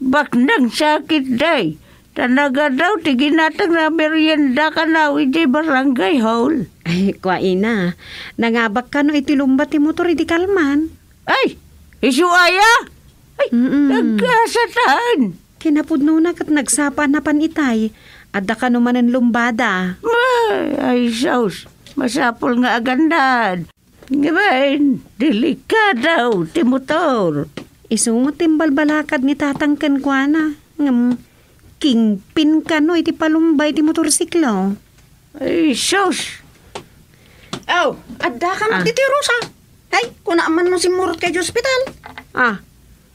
baknang sakit, day. Ta nagadu ti ginatangna a merienda kano idiay barangay hall. Ay, kua, ina, nangabak kano iti lumba ti motor idi kalman. Ay, isu aya? Ay, mm-mm. Nagkasatan. Kinapudnona ket nagsapa a napan itay. Adda kano manen lumbada. Ay, ay, sus. Masapul nga agannad. Ngem, delikado ti motor. Isu met ti imbalbalakad ni Tatang kenkuana. Ngem, kingpin kano iti palumba iti motorsiklo. Ay, sus! Aw, adda ka met ditoy, Rosa? Ay, kuna man no simmurot ka iti ospital. Ah,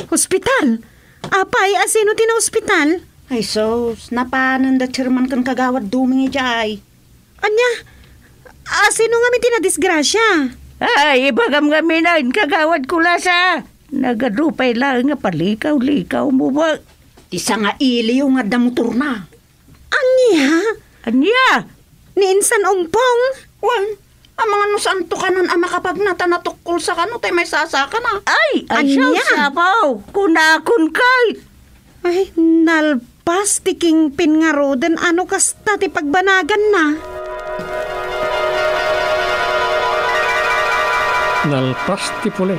ospital? Apay, asino ti naospital? Ay, sus, napanen da Chairman ken Kagawad Doming idiay. Ania? Asino ngamin ti nadisgrasia? Ay, ibagam ngamin, Kagawad Kulasa. Nagadu pay laeng nga palikaw-likaw mo ba? Ti sangailiyo nga adda motorna. Ania? Ania? Ni insan umpong? Wen, amangan no saanto kanon a makapagna ta natukkolsa kano tay maisasakana. Ay, ay, ania? Sus, apo, kunakon kay. Ay, nalpas ti kingpin ngaruden a no kasta ti pagbanaganna. Nalpas ti puli.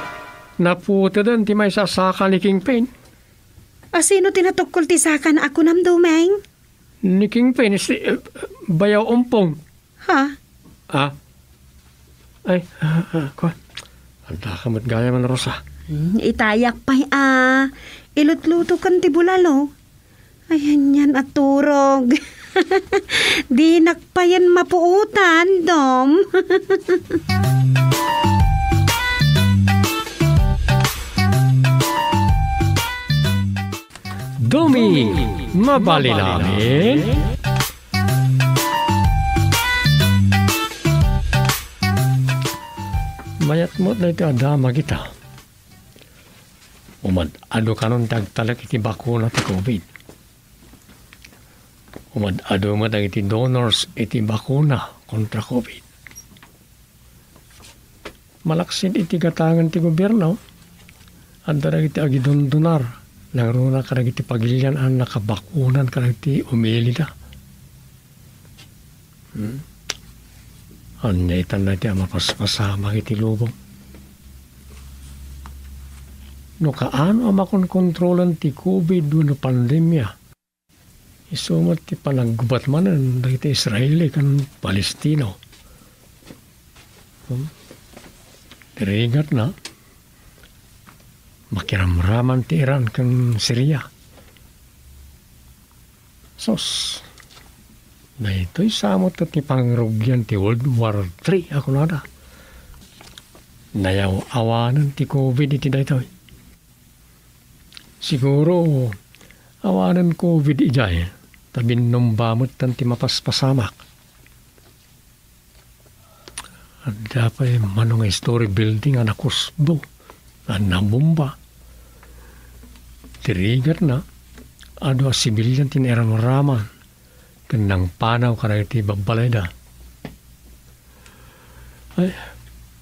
Naputeden ti maisasaka ni kingpin. Asino ti natukkol ti sakana a kunam, Doming? Ni kingpin, si, eh, Bayaw Umpong. Ha? Ah? Ay, ah, ah, kua. Adda ka met gayam, Rosa. Hmm, itayak pay a ilutlutokan ti bulalo. Ay, anian a turog. Dinak payen mapuotan, Dom. Dumi, mabalin amin. Mayat met daytoy a damag ita. Umad-adu kanon ti agtalek iti bakuna ti covid. Umad-adu met dagiti donors iti bakuna kontra covid. Malaksid iti gatangen ti gobierno, adda dagiti agidundunar nangruna kadagiti pagilian a nakabakunan kadagiti umilida. Hmm? Ania itan daytoy a mapaspasamak iti lubong? No kaano a makonkontrolan ti covid wenno pandemia, isu met ti panaggubat manen dagiti Israeli ken Palestino. Hmm? Ti rigatna, makiramraman ti Iran ken Siria. Sus, daytoy sa met ti pangrugian ti World War Three a kunada. Nayaw-awanen ti covid iti daytoy. Siguro, awanen covid idiay, ta binnumba metten ti mapaspasamak. Adda pay mano nga story building a nakusbo, a nabomba. Ti rigatna, adu a sibilian ti nairamraman ken nangpanaw kadagiti babbalayda.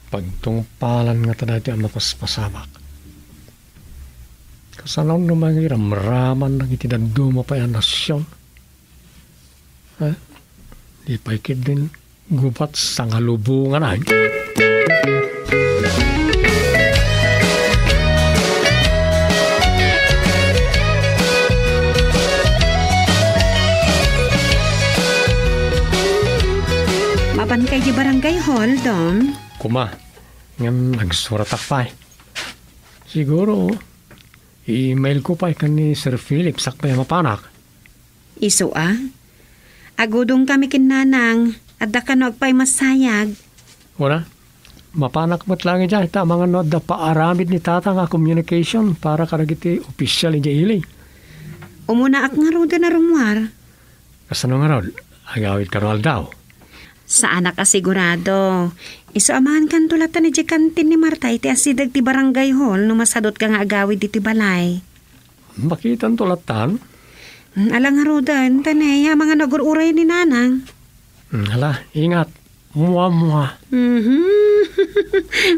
Pagtungpalan ngata daytoy a mapaspasamak. Kasano no mangiramraman dagiti dadduma pay a nasion? Eh, di pay ketdin gubat sangalubongan ay. Mapan kay di barangay hall, Dong? Kuma, ngem nagsuratak pay. Siguro, i-email ko pay ken ni Sir Philip sakbay a mapanak. Isu a? Agudong kami ken Nanang, adda kano agpaymasayag. Wala. Mapanak met lang idiay, ta amangan no adda paaramid ni Tata nga communication para kadagiti opisyal idiay ili. Umunaak ngaruden a rummuar. Kasano ngarud? Agawid kano aldaw? Saanak a sigurado. Isu amangan kanto latta idiay kantin ni Marta iti asideg ti barangay hall no masadutka nga agawid iti balay. Makitanto lattan? Mm, ala ngaruden, ta ne, amangan agur-uray ni Nanang. Mm, ala, ingat. Mua, mua. Mhm.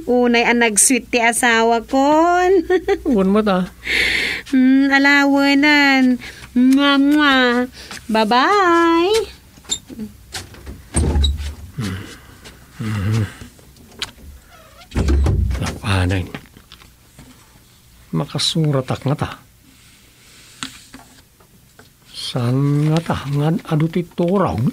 Unay a nag-sweet ti asawakon. Wen met a. Mm, ala, wenan. Mua, mua. Bye-bye. Mhm. Napanen. Makasuratak ngata. Saan ngata ngan adu ti turog?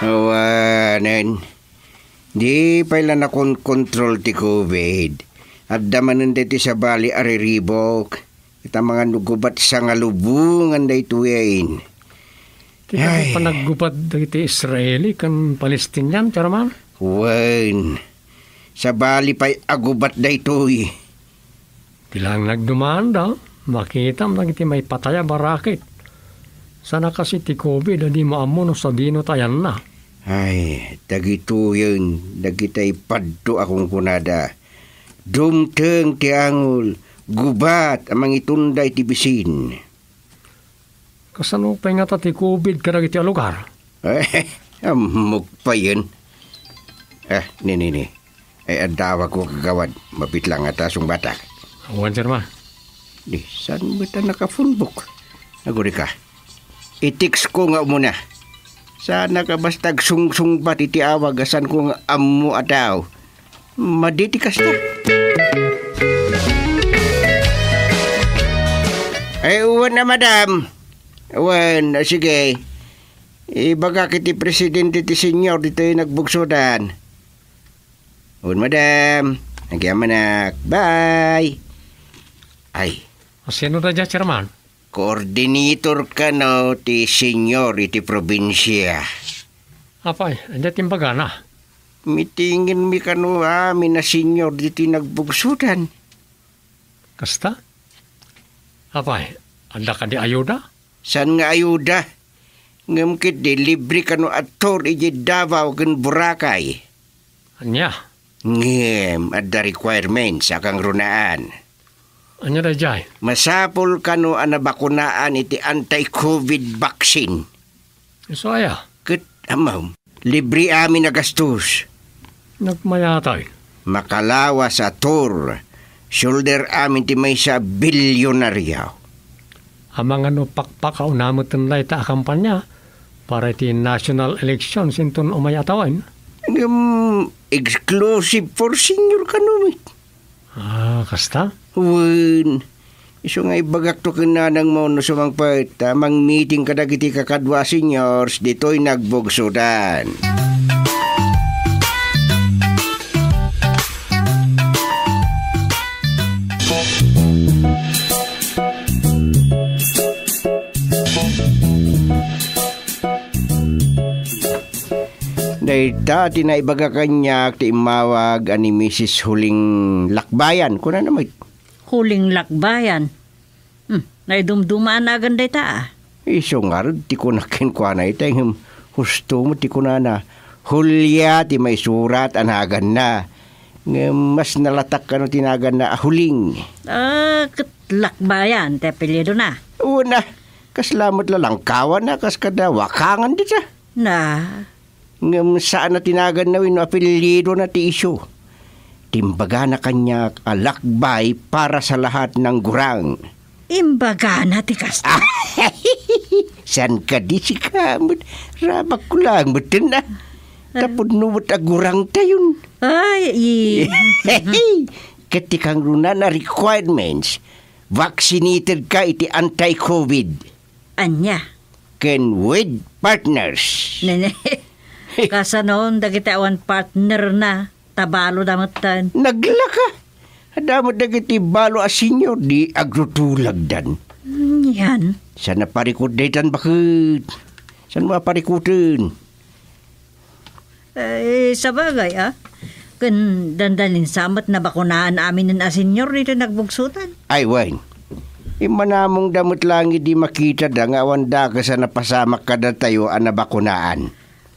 Awanen, di pay la nakonkontrol ti covid. Adda manen daytoy sabali a riribuk. Ita mangan no gubat sangalubongan daytoyen. Ti kadi Ay. Panaggubat dagiti Israeli ken Palestinian, Chairman? Wen, sabali pay a gubat daytoy. Ti laeng nagdumanda, makitam dagiti maipatay a barakit. Sana kas iti covid a di maammo no sadino ti ayanna. Ay, dagitoyen, dagiti paddo a kunkunada. Dumteng ti angol, gubat a mangitunda iti bisin. Kasano pay ngata ti covid kadagiti a lugar? Ammok payen. Ah, ni, ni, ni. Ay, adda awagko kagawad. Mapit lang ngata sungbatak. Awan, Chairman. Di, saan met a nakapunbok? Agurika. I-text ko nga umuna. Saan ka basta agsungsungbat iti awag a saanko nga ammo a tao. Madi ti kasta. Ay, uwan na, madam. Uwan, o sige. Ibagak iti presidente ti senior ditoy nagbugsodan. Uwan, madam. Nagyamanak. Bye. Ay. Sino da dya, Chairman? Coordinator kano ti senior iti probinsia. Apay, ania ti imbagana? Mitingenmi kano amin a senior ditoy nagbugsodan. Kasta? Apay, adda kadi ayuda? Saan nga ayuda? Ngem ketdi libre kano a tour idiay Davao ken Boracay. Ania? Ngem adda requirements a kangrunaan. Ania daydiay? Masapul kano a nabakunaan iti anti-covid vaccine. Isu aya? Ket, amam, libre amin a gastos. Nagmayatay. Makalawas a tour. Shoulder amin ti maysa a bilyonaryo. Amangan no pakpakauna met dayta a kampanya para iti national election sinton umay a tawen. Ngem exclusive for senior kano met. Ah, kasta? Wen, isu nga ibagakto ken nanangmo no sumangpet ta mangmeeting kadagiti kakadua a seniors ditoy nagbugsodan. Dayta ti naibaga kaniak ti immawag a ni Misis Huling Lakbayan. Kunana met. Huling Lakbayan. Nga idumduma a nagan dayta, a. Isu ngarud ti kunak kenkuana ita, ngem husto met ti kunana, Julia ti maisurat a naganna. Ngem mas nalatak kano ti naganna a Huling. Ah, ket Lakbayan ti apelyidona. Wen a, kasla met lalangkawan a kas kada Wakangan dita. Na. Ngem saan a ti naganna wenno apelyidona ti isu. Timbagana kaniak a Lakbay para sa lahat ng gurang. Imbagana ti kasta? Saan kadi sika met? Rabakko laeng metten a. Ta pudno met a gurangtayon. Ay, i- Ket ti kangrunaan a requirements, vaccinated ka iti anti-covid. Ania? Ken with partners. Nene, kasano dagiti awan partnerna? Ta balo da metten. Naglaka. Adda met dagiti balo a senior, di agrutulagdan. Yan. Saan a parikut daytan baket? Saan mo a parikuten? Eh, sabagay, a. Ken dandanin sa met nabakunaan aminen a senior ditoy nagbugsotan. Ay, wen. Immanamong da met langit di makitada nga awan dakes a napasamak kadatayo a nabakunaan.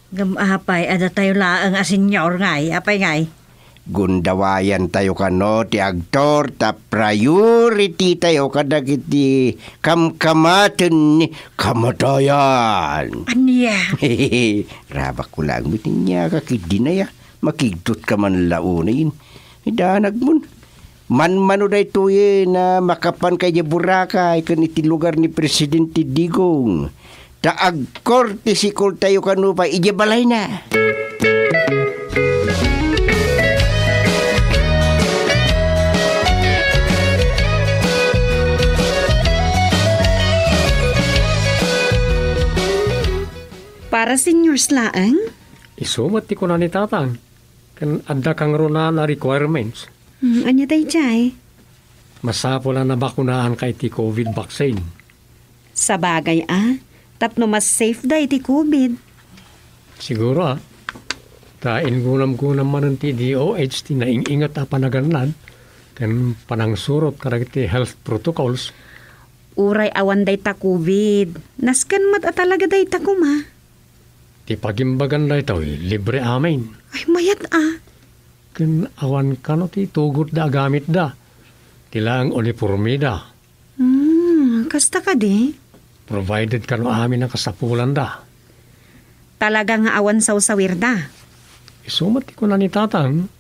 Ngem apay, adatayo laeng a senior ngay, apay ngay? Gundawayantayo kano ti agtor ta priority tayo kadagiti kamkamaten ni kamatayan. Ania? Rabakko laeng met nia ka ket dinaya, makigtot ka man la unay. Idanagmon. Manmano daytoyen a makapanka idiay Boracay ken iti lugar ni Presidente Digong. Ta agkortesikoltayo kano pay idiay balayna. Para seniors laeng? Isu met ti kuna ni Tatang. Ken adda kangrunaan a requirements. Hmm, ania daydiay? Masapul a nabakunaanka iti covid vaccine. Sabagay a, tapno mas safe da iti covid. Siguro a, ta ingunam-gunam manen ti D O H ti naing-inget a panaganlan ken panangsurot kadagiti health protocols. Uray awan dayta covid, nasken met a talaga dayta koma. Ti pagimbagan daytoy, libre amin. Ay, mayat a. Ken awan kano ti tugotda a gamitda. Ti laeng unipormeda. Hmm, kasta kadi? Provided kano amin a kasapulanda. Talaga nga awan sawsawirda? Isu met ti kuna ni Tatang,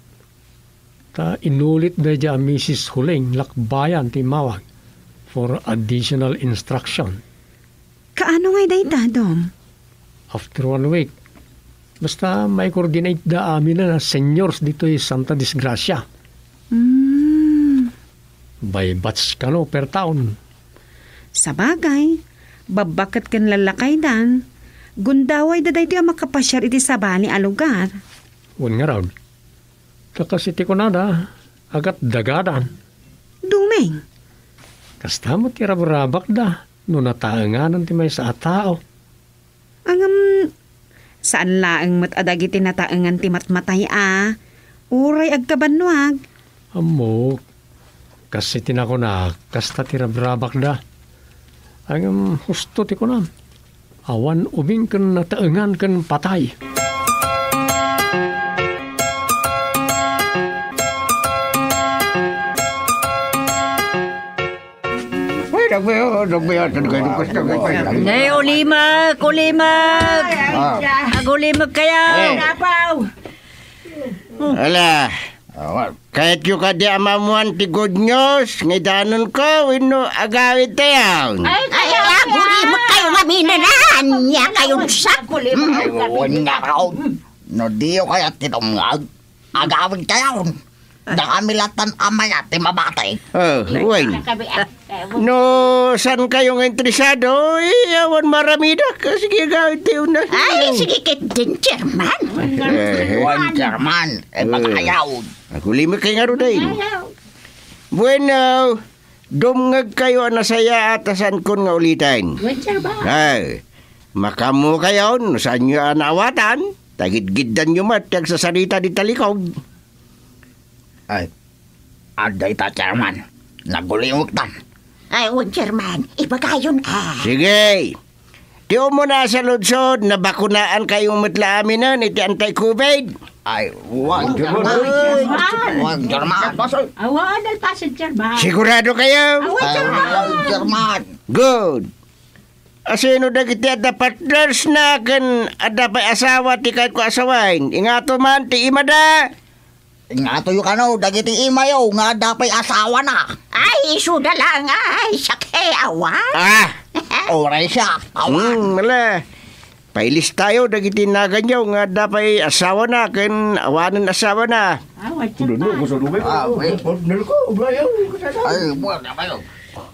ta inulit daydiay a Missus Huling Lakbayan ti immawag for additional instruction. Kaano ngay dayta, Dom? After one week, basta mai-coordinate da amin a seniors ditoy Santa Disgracia. Hmm. By batch kano per town. Sabagay, babbaket ken lallakaydan, gundawayda daytoy a makapasiar iti sabali a lugar. Wen ngarud, ta kas iti kunada, agatdagadan. Dumeng. Kasta met ti rabrabakda no nataenganan ti maysa a tao. Ngem, saan laeng met a dagiti nataengan ti matmatay a, uray agkabannuag. Ammok, kas iti nakunak, kasta ti rabrabakda. Ngem, husto ti kunam. Awan ubing ken nataengan ken patay. Uy, dagbayo, dagbayo, dagbayo, dagbayo. Nay, ulimek, ulimek. Ah. Agulimek kayo. Eh. Ala. Ah, kayatyo kadi a maammuan ti good news nga idanonko wenno agawidtayo? Ay, ay, agulimek kayo ngamin, ania kayo sa? Ay, wen nga raw. No diyo kayat ti dumngeg, agawidtayo. Dakami latta a mayat ti mabati. Oh, wen. No, saan kayo nga interesado? Eh, awan maramidak. Sige, agawidtayo na. Ay, sige, ket din, chairman. Eh. Wen, chairman. Eh, eh, mag-ayaw. Agulimek kayo ngarud, eh. Ayaw. Bueno, dumngeg kayo a nasayaat a saankon nga uliten. Wen, chairman. Ay, makaammo kayo no saanyo a naawatan, ta gidgiddanyo met ti agsasarita dita likod. Ay, adda ita, chairman. Naguliwektan. Ay, wen, Chairman. Ibagayon, ah. Sige. Ti umuna a saludsod, nabakunaan kayo met la aminen iti anti-covid? Ay, wen, Chairman. Ay, Chairman. Wen, Chairman. Awan, nalpasen, Chairman. Sigurado kayo? Awan, Ay, Chairman. Wen, Chairman. Good. Asino dagiti adda partners na ken adda pay asawa ti kayatko a sawen? Ingato man ti imada. Ingatoyo kano dagiti imayo nga adda pay asawana. Ay, isuda lang, ay, siak, eh, awan. Ah! Uray siak, awan. Hmm, mala. Pailistayo dagiti naganyo nga adda pay asawana ken awanen asawana. Awan, Chairman. Ah, wait. Partner ko, Brian, kasama. Ay, buwan na kayo.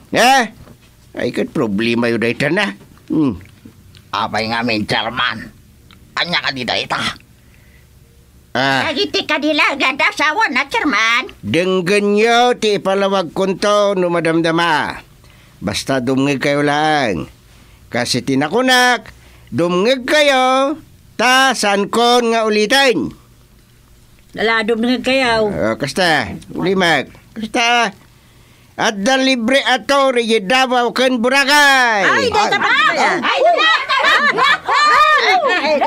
Eh? Ay, ket problemayo dayta na. Hmm. Apay ngamin, Chairman? Ania kadi dayta? Ah. Dagiti kadi la nga adda asawana, Chairman. Denggenyo ti ipalawagkonto no madamdama. Basta dumngegkayo laeng. Kas iti nakunak, dumngegkayo, ta saankon nga uliten. Ala, dumngegkayo. Ah, kasta, ulimek. Kasta, adda libre a tour idiay Davao ken Boracay. Ay, dayta ba? Ay,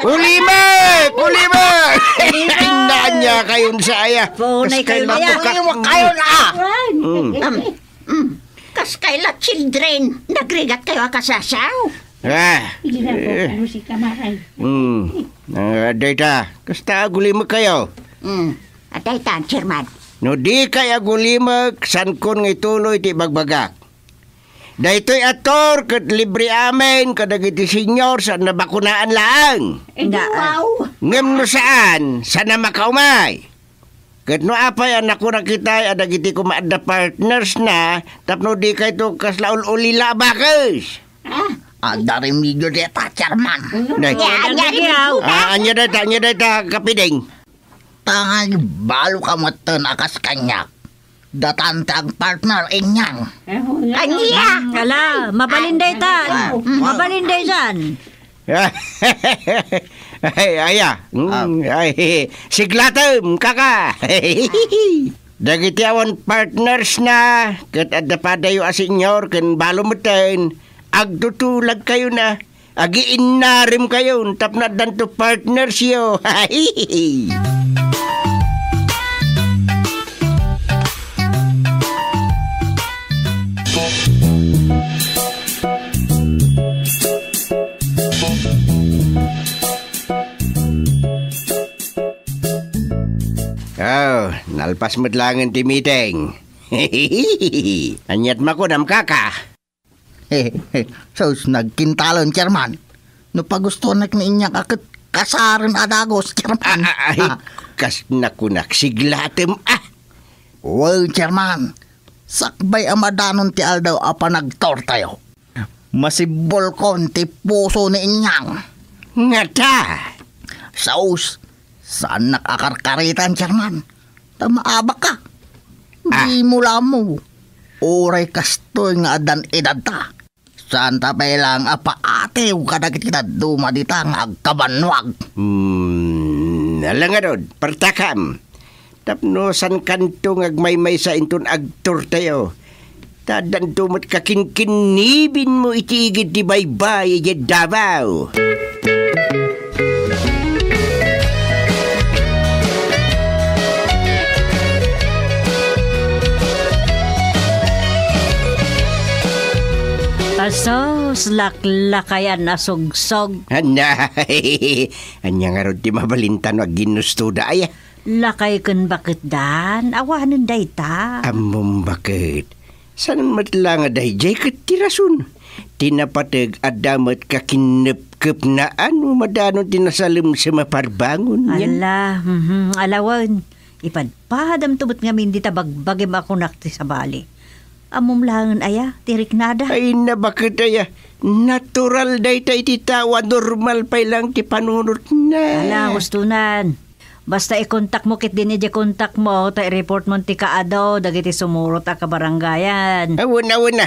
Ulimek! Ulimek! Ay, naanya kayon sa aya. Punay kayo na yan. Kaskay mapukak. Kayo na. Mm. Um, mm. Kaskay la children, nagrigat kayo a kasasaw. Ah. Hindi na po, eh. Ano si Kamaray? Mm. Ah, dayta, kasta agulimek kayo. Mm. Adaytan, Chairman. No di kay agulimek, saankon nga ituloy ti ibagbagak. Daytoy a tour ket libre amin kadagiti senior saan nabakunaan laeng. Eh, di Nga, wow. Ngem no saan, saan a makaumay. Ket no apay a nakunak itay a dagiti koma adda partners na tapno di kayto kasla ul-ulila a bakes. Ah. Adda remedio deta, Chairman. Nay. Ania, ania, ania, remedio? Ah, ania dayta, ania dayta, Kapiding? Tangay balo ka metten a kas kaniak. Datan ti agpartner, Inyang. Ania? Mm, ala, mabalin dayta. Ah, mm. Mabalin daytan. Ay, aya. Mm, Ah. Ay, siglatem, kaka. Dagiti awan partners na, ket adda padayo a senior ken balo metten, agtutulag kayo na. Agiinnarim kayon tapno addanto partners yo. Oh, nalpas met laengen ti meeting. Aniat makunam, kaka? Sus, nagkintalen, Chairman. No pagustonek ni Inyang a ket kasaren a dagus, Chairman. Ah, ah, ay, Ah. Kas nakunak, siglatem, ah. Well, Chairman, sakbay a madanon ti aldaw a panagtourtayo, masibbolkon ti puso ni Inyang. Ngata? Sus, saannak a karkaritan, Chairman. Ta maabak ka. Ah. Di mo lamo. Uray kastoy nga addan edadta. Saan ta pay laeng a paatiw kadagiti dadduma dita nga agkabannuag. Hmm, ala ngarud, partakam. Tapno saan kanto nga agmaymaysa inton agtourtayo. Ta addanto met kakinkinnibinmo iti igid ti baybay idiay Davao. Asus, laklakayan a sugsog. Anay, ania ngarud ti mabalinta no agginustoda, aya? Lakay ken baketdan, awanen dayta. Ammom baket. Saan met la nga daydiay ket ti rason. Ti napateg adda met kakinnepkepnaan no madanon ti nasalemsem a parbangon. Ala, mhm, ala wen. Ipadpadamto met ngamin dita bagbagim a kunak ti sabali. Ammom laengen aya ti riknada? Ay, nabaket aya. Natural dayta iti tao a normal pay laeng ti panunotna. Ala, hustonan. Basta ikontakmo ketdin idiay kontakmo, ta i-report mon ti kaadu dagiti sumurot a kabarangayan. Awan, awan na.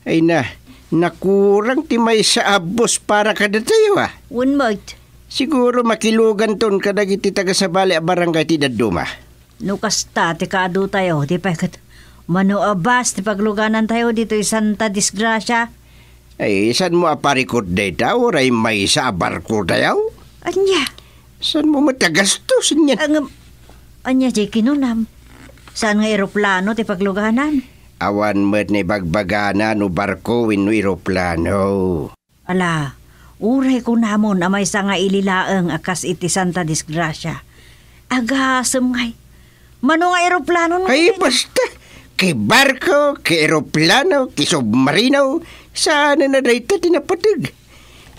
Ay na, nakurang ti maysa a bus para kadatayo, ah. Wen met. Siguro makiluganton kadagiti taga-sabali a barangay ti dadduma. No kasta ti kaadutayo, di pay ket Mano a bus ti pagluganantayo ditoy Santa Disgracia? Ay, saanmo a parikut dayta, uray maysa a barkotayo? Ania? Saanmo met a gastos niyan? Ang, ania diay kinunam? Saan nga eroplano ti pagluganan? Awan met naibagbagana no barko wenno eroplano. Ala, uray kunamon a maysa nga ili laeng a kas iti Santa Disgracia. Agasem ngay. Mano nga eroplano no Ay, iti basta. Ki barko, ki eroplano, ki submarino, saan a dayta ti napateg.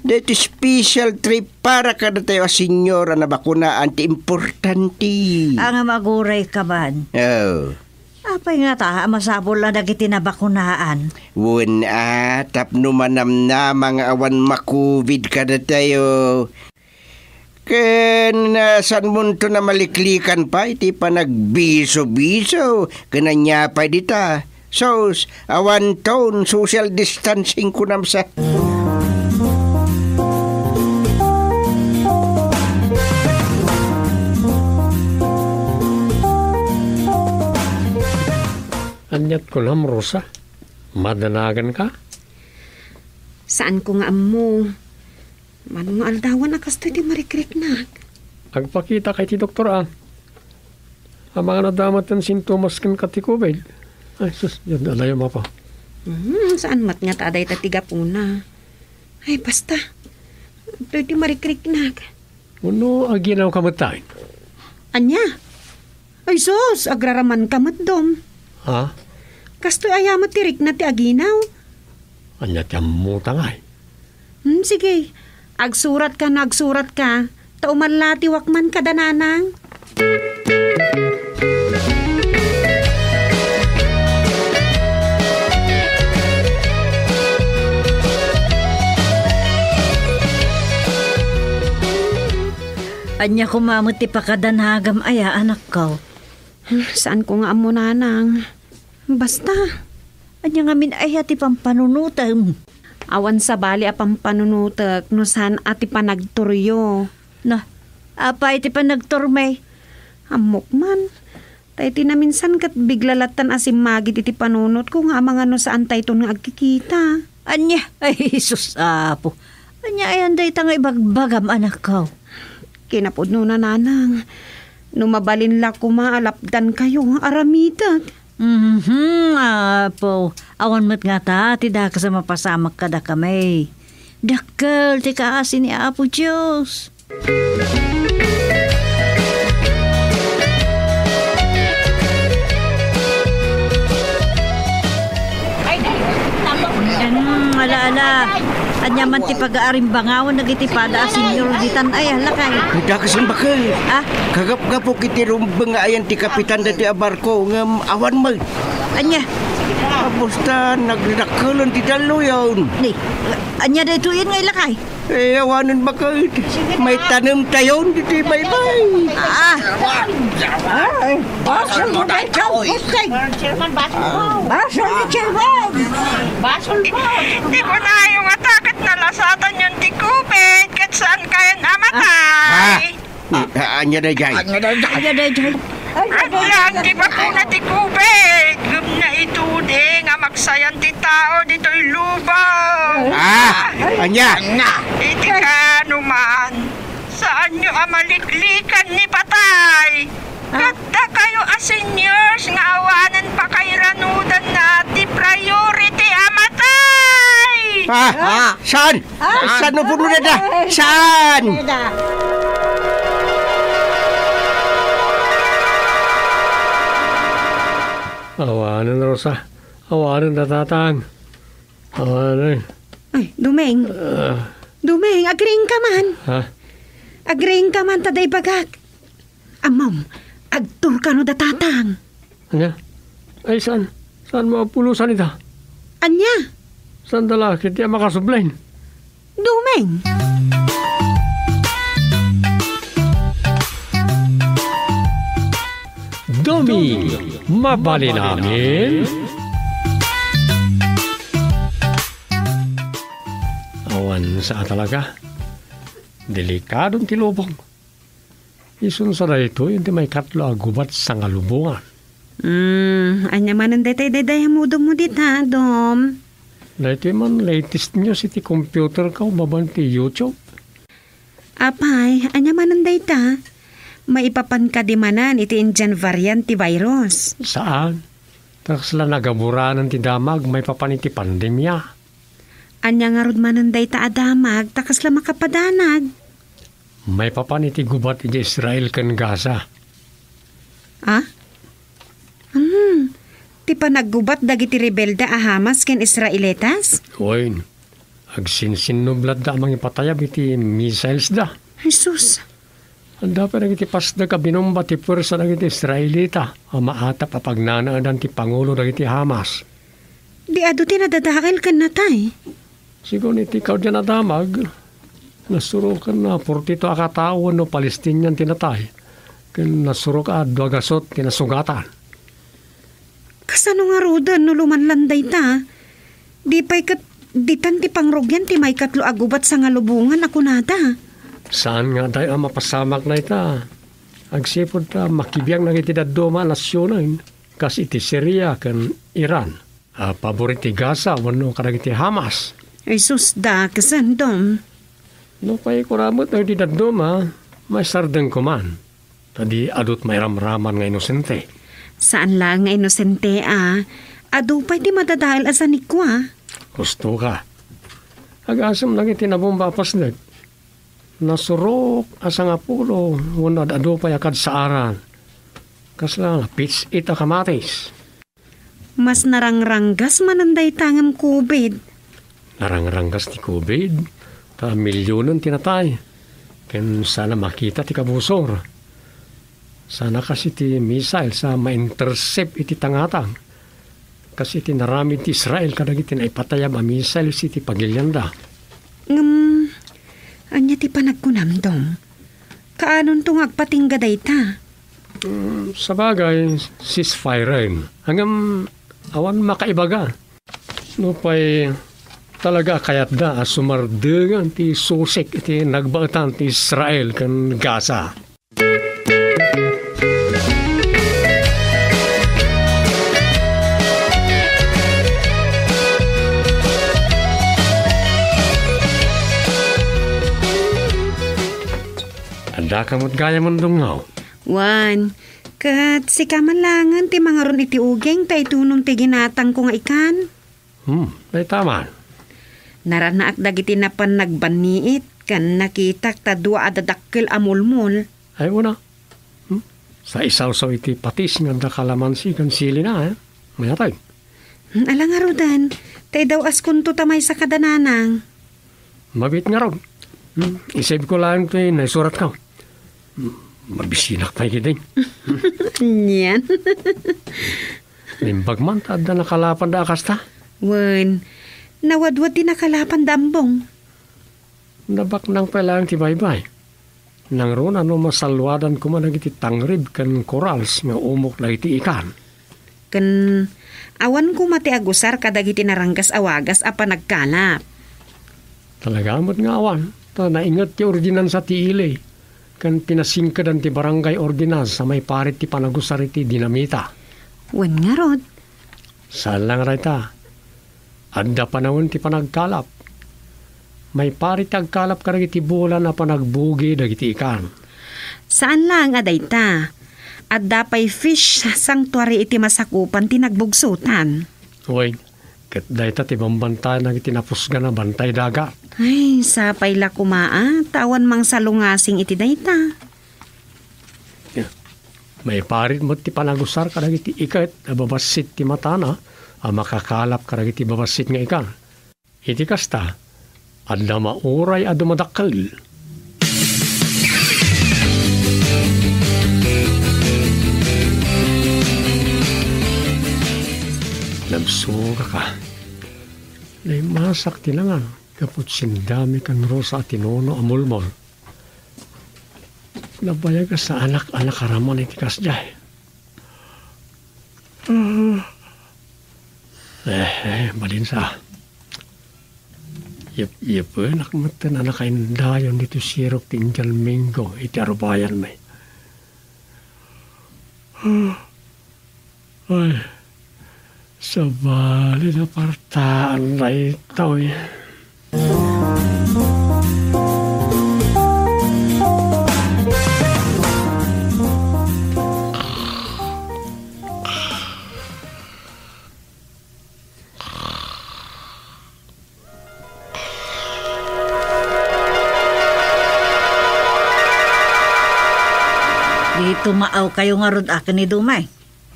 Daytoy special trip para kadatayo a senior a nabakunaan ti importante. Ang maguray ka man. Oh. Apay ngata a masapul a dagiti nabakunaan? Wen a, tapno manamnama nga awan ma-covid kadatayo. Ken, ah, saanmonto a maliklikan pay ti panagbiso-biso ken ania pay dita. Sus, awanton social distancing kunam sa. Aniat kunam, Rosa? Madanagan ka? Saanko nga ammo. Mano nga aldawan a kastoy ti marikriknak? Agpakita ka iti doktor, a. Amangan a dama ti sintomas kenka ti covid. Ay, sus, diak adayo, Apo. Hmm, saan met ngata a dayta ti gapuna? Ay, basta. Adtoy ti marikriknak. Wenno aginawka met, tay? Ania? Ay sus, agraramanka met, Dom. Ha? Kastoy aya met ti rikna ti aginaw? Ania ti ammota ngay? Hmm, sige. Agsuratka no agsuratka. Ta umalla ti Walkman kada nanang. Ania koma met ti pakadanagam aya, anakko? Saanko nga ammo, nanang. Basta. Ania ngamin aya ti pampanunotem? Awan sabali a pampanunotek no saan a ti panagturyo. Na, apay ti panagturmi? Ammok man. Ta iti naminsan ket bigla lattan a simmagid iti panunotko nga amangan no saantayton nga agkikita. Ania? Ay, sus, Apo. Ania ayan dayta nga ibagbagam, anakko? Kinapudnona, nanang. No mabalin la koma a lapdankayo, aramitek. Mhm, Apo. Awan met ngata ti dakes a mapasamak kadakami. Dakkel ti kaasi ni Apo Dios. Hmm, ala, ala. Ania man ti pagaarimbangawan dagiti pada a senior ditan ay, lakay? Ay, dakasan bakay. Ah? Kagapgapo kiti rumbeng nga ayan ti kapitan dati a barko, ngem awan met. Ania? Basta nagdakkelan ti dalluyon. Ni, ania daytoyen nga ilakay? Eh, awanen bakay. May tanem tayon ditoy baybay. Ah. Ay, basol mo dayta, Pusay. Basol mo. Basol mo, Chairman. Basol mo. Di ko nayo nga ta ket nalasatanyon ti covid, ket saan kayan a matay. Ah. Ah, ania dayjay? Ania dayjay? Ania dayjay? Aglaag ti bakuna ti covid, ngem naituding a magsayan ti tao ditoy lubong. Ah, ania? Iti kanuman, saanyo a maliklikan ni patay. Ah. Ket dakayo a seniors nga awanen pakairanudanna ti priority a matay. Ah, ah, saan? Ah, saan no puno na da? Saan? Awanen, Rosa. Awanen, Tatang. Awanen. Ay, Dumeng. Ah. Dumeng, agriingka man. Ha? Agriingka man, ta day bagak. Ammom, agturka no da Tatang. Ania? Ay, saan? Saan mo apulosan ita? Ania? Saan da la ket ti a makasublen? Dumeng. Dumeng, mabalin amin. Awan sa talaga. Delikadon ti lubong. Isun sa daytoy ti maikatlo a gubat sangalubongan. Hmm, ania manen daytoy daydiay a modemmo dita, Dom? Daytoy man latest news iti computerko babaen ti YouTube. Apay, ania manen dayta? Maipapan kadi manen iti Indian variant ti virus? Saan. Ta kasla nagaburanen ti damag maipapan iti pandemia. Ania ngarud manen dayta a damag ta kasla makapadanag? Maipapan iti gubat idiay Israel ken Gaza. Ah? Hmm. Ti panaggubat dagiti rebelde a Hamas ken Israelitas? Wen, agsinsinnublatda a mangipatayab iti missiles da. Jesus! Adda pay dagiti pasdek a binomba ti puersa dagiti Israelita a maatap a pagnanaedan ti pangulo dagiti Hamas. Di adu ti nadadael ken natay? Sigun iti kaudyan a damag, nasuroken a forty-two a katao wenno Palestinian ti natay, ken nasurok a dua gasut ti nasugatan. Kasano ngaruden no lumanlan dayta? Di pay ket ditan ti pangrugian ti maikatlo a gubat sangalubongan a kunada. Saan nga adda a mapasamak dayta? Agsipud ta makibiang dagiti dadduma a nasionen, kas iti Siria ken Iran, a pabor iti Gaza wenno kadagiti Hamas. Ay sus, dakes, Dom. No pay kuramet dagiti dadduma, maisardengko man. Ta di adu ti mairamraman nga inosente. Saan laeng nga inosente a. Adu pay ti madadael a sanikua. Husto ka. Agasem dagiti nabomba a pasdek. Nasurok a sangapulo wenno ad-adu pay a kadsaaran. Kasla pitsit a kamatis. Mas narangranggas manen dayta ngem covid. Narangranggas ti covid, ta milionen ti natay. Ken saan a makita ti kabusor. Saan a kas iti missiles a ma-intercept iti tangatang. Kas iti naramid ti Israel kadagiti naipatayab a missiles iti pagilianda. Ngem, ania ti panagkunam, Dom? Kaanonto nga agpatingga dayta? Mm, sabagay, ceasefire. Ngem, awan makaibaga. Nupay talaga a kayatda a sumardengen ti susik iti nagbaetan ti Israel ken Gaza. Adda ka met gayam a dumngeg? Wen, ket sika man laengen ti mangaron iti uging ta itunong ti ginatangko nga ikan. Hmm, dayta man. Naranaak dagiti napan nagbanniit, ken nakitak ta dua a dadakkel a mulmol. Ay, una. Hmm? Sa isawsaw iti patis nga adda kalamansi ken silina, eh. Mayatag. Hmm, ala ngaruden, ta idaw-askonto ta maysa kada nanang. Mabiit ngarud. Hmm, isave ko laeng ti naisuratko. Hmm, mabisinak pay ketdi. Nian. Naimbag man ta adda nakalapanda a kasta. Wen, nawadwad ti nakalapanda, Ambong. Nabaknang pay laeng ti baybay. Nangruna no masalluadan koma dagiti tangrib ken corals nga umok dagiti ikan. Ken awan koma ti agusar kadagiti naranggas a wagas a panagkalap. Talaga met nga awan, ta nainget ti ordinansa ti ili, ken pinasingkedan ti barangay ordinance a maiparit ti panagusar iti dinamita. Wen ngarud. Saan la nga dayta. Adda panawen ti panagkalap. Maiparit ti agkalap kadagiti bulan a panagbugi dagiti ikan. Saan laeng a dayta. Adda pay fish sanctuary iti masakupan ti nagbugsotan. Wen, ket dayta ti bambantayan dagiti napusgan a bantay dagat. Ay, sapay la koma a, ta awan mangsalungasing iti dayta. Maiparit met ti panagusar kadagiti iket a babassit ti matana a makakalap kadagiti babassit nga ikan. Iti kasta, adda mauray a dumadakkel. Nabsogak a. Naimasak ti langan gapu ti sindami ken Rosa a tinuno a mulmol. Nabayag a saanak a nakaraman iti kasdiay. Ah. Eh, eh, malinsa. Yep-, yepenak metten a nakaindayon ditoy sirok ti Indian Mango iti arubayanmi. Ah. Ay, sabali, napartaan daytoy. Di tumaawkayo ngarud a ken ni Dumay?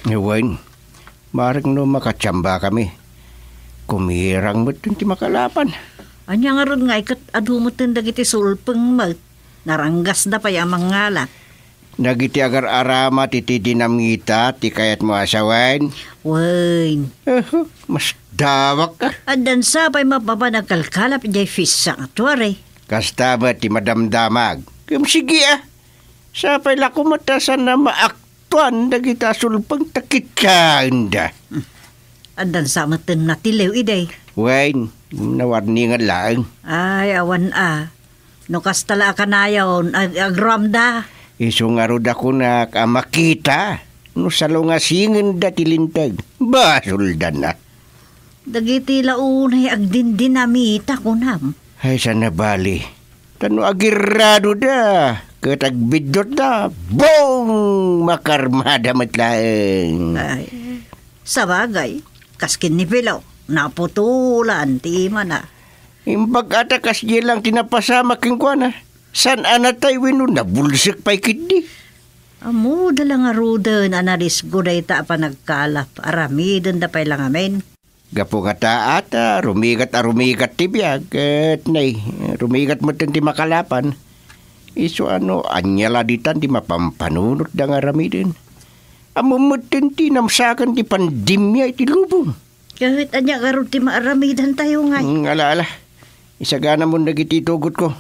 Wen, barek no makatiambakami. Kumirang metten ti makalapan. Ania ngarud ngay ket adu metten dagiti sulpeng met? Naranggasda pay a mangngalap. Dagiti agar-aramat iti dinamita ti kayatmo a sawen? Wen. Ehe, masdawak a. Addan sa pay mapapan a kalkalap idiay fish sanctuary. Kasta met ti madamdamag. Ngem sige a. Sapay la koma ta saan a maaktuan dagita a sulpeng ta kitlaenda. Hmm. Addan sa metten natiliw idi. Wen, nawarningan laeng. Ay, awan a. No kasta la a kanayon, ag-, agraamda. Isu ngarud a kunak a makita no salungasingenda ti linteg. Basolda na. Dagiti la unay agdindinamita, kunam. Ay, saan a bali. Ta no agirradoda, ket agbiddutda, bong! Makarmada met laeng. Ay, sabagay, kas ken ni Pilo, naputolan ti imana. Imbag a ta kasdiay lang ti napasamak kenkuana. Saan a natay wenno nabulsek pay ketdi? Ammoda la ngaruden a narisgo dayta a panagkalap. Aramidenda pay la ngamin. Gapu ngata a ta rumigat a rumigat ti biag, ket nay, rumigat metten ti makalapan. Isu a no ania la ditan ti mapampanunotda nga aramiden. Ammom metten ti namsaken ti pandemia iti lubong. Ket ania ngarud ti maaramidantayo ngay? Mm, ala, ala. Isaganamon dagiti itugotko.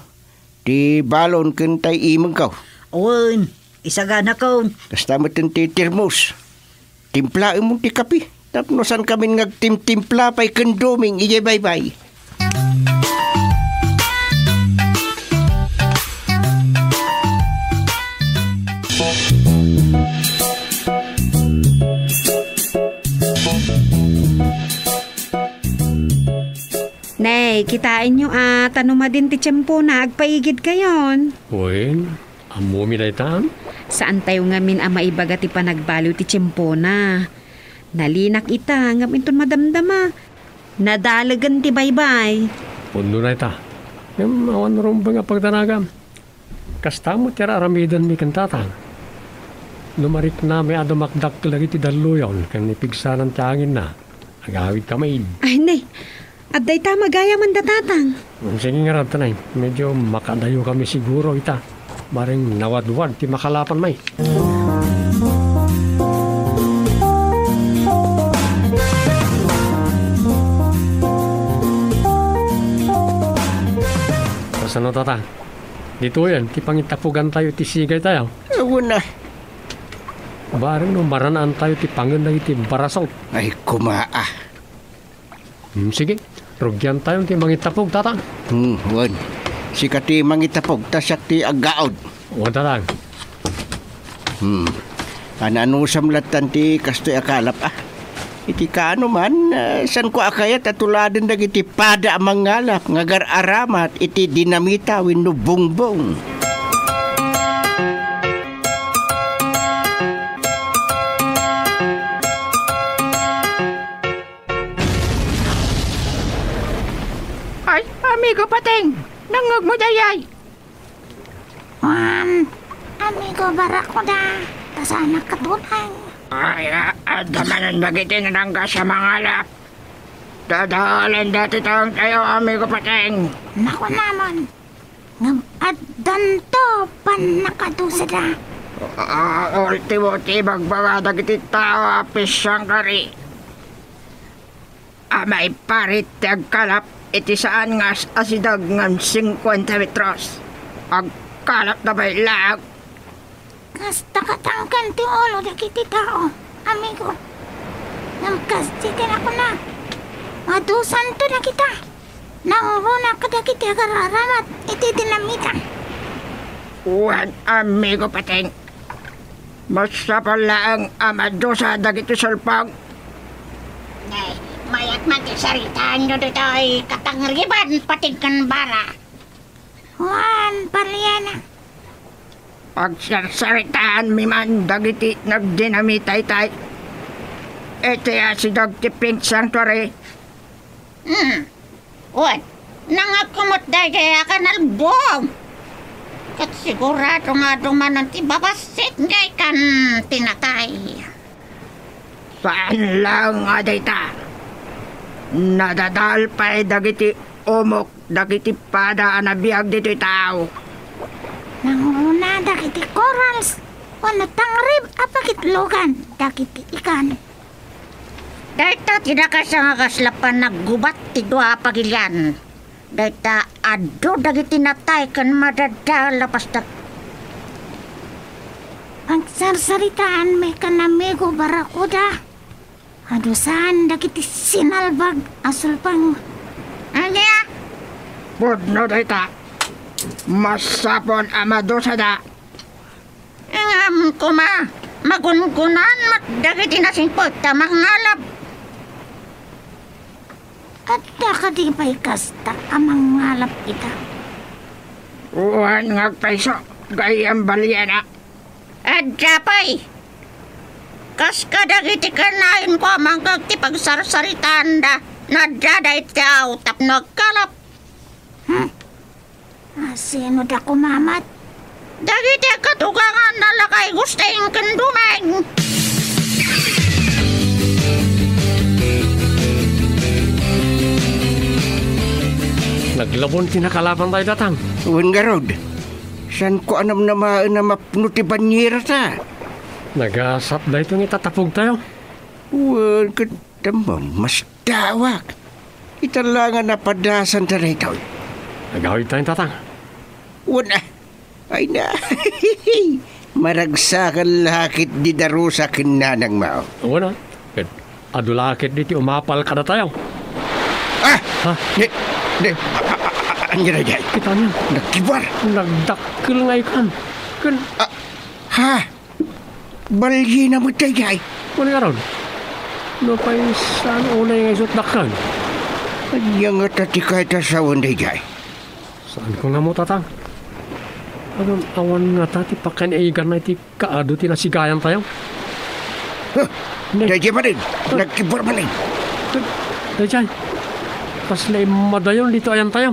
Ti balon ken tay imengko. Wen, isaganakon. Kasta metten ti termos. Timplaemon ti kape. Tapno saankamin nga agtimtimpla pay ken Doming idiay baybay. Nay, kitaenyo a, ta no madin ti tiempona, agpaigidkayon. Wen, ammomi dayta? Saantayo ngamin a maibaga ti panagbaliw ti tiempona. Nalinak ita, ngem inton madamdama, nadalegen ti baybay. Pudno dayta. Ngem awan rumbeng a pagdanagam. Kasta met ti ar-aramidenmi ken tatang. No mariknami a dumakdakkel dagiti dalluyon ken ipigsanan ti anginna, agawidkami. Ay, ne. Adda ita magayam da tatang. Mm, sige ngarud, tanay. Medyo makadayokami siguro ita. Bareng nawadwad ti makalapanmi. Kasano, tatang? Ditoyen ti pangitapugantayo ti sigaytayo. Awan a. Bareng no maran-antayo ti pangen dagiti barasut. Ay, koma a. Hmm, sige. Rugiantayo ti mangitapug, tatang. Hmm, wen. Sika ti mangitapug, ta siak ti aggaud. O, tatang. Hmm. Ananusam lattan ti kastoy a kalap, a. Iti kaano man, eh, saanko a kayat a tuladen dagiti pada a mangalap nga agar-aramat iti dinamita wenno bongbong. Ay, amigo Pateng, nangngegmo dayay? Wen, amigo Barracuda, ta saanak a tunaw. Ay, a-, adda manen dagiti naranggas a mangalap. Dadaalanda ti taongtayo, amigo Pateng. Nakunaman, ngem addanto pannakadusada. A-, a-, ultimo ti ibagbaga dagiti tao a fishing kari. A maiparit ti agkalap iti saan nga as-asideg ngem singkuenta metros. Agkalapda pay laeng. Kasta katangken ti ulo dagiti tao, amigo. Ngem kasdi ti nakuna, madusanto dagita. Nangruna kadagiti agar-aramat iti dinamita. Wen, amigo Pateng. Masapul laeng a madusa dagiti sulpong. Nay, mayat man ti saritaanyo ditoy katangriban pateg ken bara. Juan Paliana. Pagsarsaritaanmi man dagiti nagdinamita itay. Iti asideg ti Pink Sanctuary. Hmm. Wen, nangagko met daydiay a kanalbong. Ket sigurado nga adu manen ti babassit nga ikan ti natay. Saan laeng a dayta. Nadadal pay dagiti umok dagiti pada a nabiag ditoy tao. Nanguna dagiti corals wenno tangrib a pakitlogan dagiti ikan. Dayta ti dakes nga kasla panaggubat ti dua a pagilian. Dayta adu dagiti natay ken madadal a pastak. Pagsarsaritaanmi ken Amigo Barracuda. Adusan dagiti sinalbag a sulpong. Ania? Pudno dayta. Masapul a madusada. Ngem koma, magungunan met dagiti nasingpet a mangalap. Adda kadi pay kasta a mangalap ita? Wen nga agpayso, gayyem baliana. Adda pay. Kas kadagiti kanayon ko a mangkag ti pagsarsaritaanda, nadada iti aw tapno agkalap. Hmm. A, sino da kumamat? Dagiti agkatugangan a lakay Gusting ken Dumeng. Naglabon ti nakalapan tayo, Tatang. Wen ngarud, saan ko a namnamaen a mapno ti banyera ta? Nagasat daytoy nga itatapog tayo. Wen, ket Tamon, masdawak. Ita la nga napadasan ta daytoy. Agawid tayo, Tatang. Wen, ah. Ay na. Maragsakan la ket di darusa ken nanangmo. Wen, ah. Ket adu la ket di ti umapal kadatayo. Ah! Ha? Di, di, a, a, a, a, ania daydiay? Kita niyo. Nagkibar. Nagdakkel nga ikan. Ken Ah, ha? Balyena met daydiay. Wen ngarud, nupay saan unay nga isu ti dakkel? Ania ngata ti kayat a sawen daydiay? Saanko nga ammo, Tatang. Ngem awan ngata ti pakain-iganna iti kaadu ti nasigayan tayo. Huh! Ne- Daydiay manen! Ah. Nagkibar manen! Daydiay, kasla immadayon ditoy ayan tayo.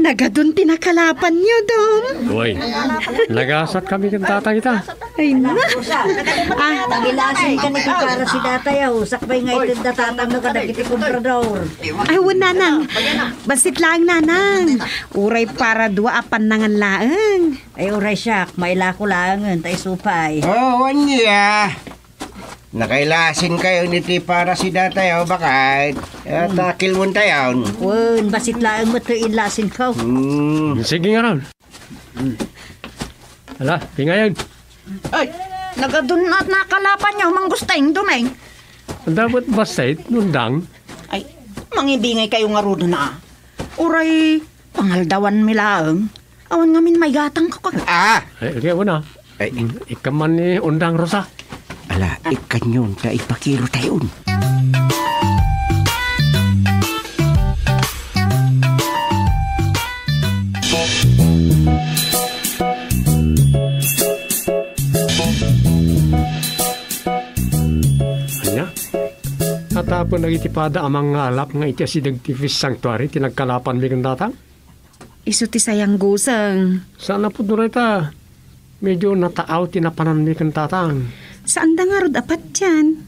Nagadun ti nakalapanyo, Dom. Uy, nagasat kami ken Tatang ita. Ay, na. Ah. Ilasin ka ni para si Tatay, ah. Sakbay nga iti datatang no kadagiti komprador. Ay, wen, nanang. Bassit laeng, nanang. Uray para dua a pannangan laeng. Ay, uray siak, mailako laengen, ta isu pay. Oh, ania? Nakailasin kayo ni ti para si Tatay, oh, bakit? Eh, takil mo tayo. Wen, bassit laeng met ti ilasin ko. Hmm. Sige nga ron. Ala, pingayon. Ay, nagadun at nakalapan niyo, Mang Gusteng, Dumeng. Dapat bassit, nundang. Ay, mangibingay kayo nga rudo na. Uray, pangaldawan mi laeng. Awan ngamin maigatang ko ka. Ah! Ay, kaya una. Ay. Mm, ikaman ni Undang Rosa. Ala, ikanyon ta ipakiro tayon. Ania? Atapen dagiti pada a mangalap nga iti asideg ti Fish Sanctuary ti nagkalapanmi ken Tatang? Isu ti sayang, Guseng. Saan a pudno dayta. Medyo nataaw ti napananmi ken Tatang. Saanda ngarud a patien.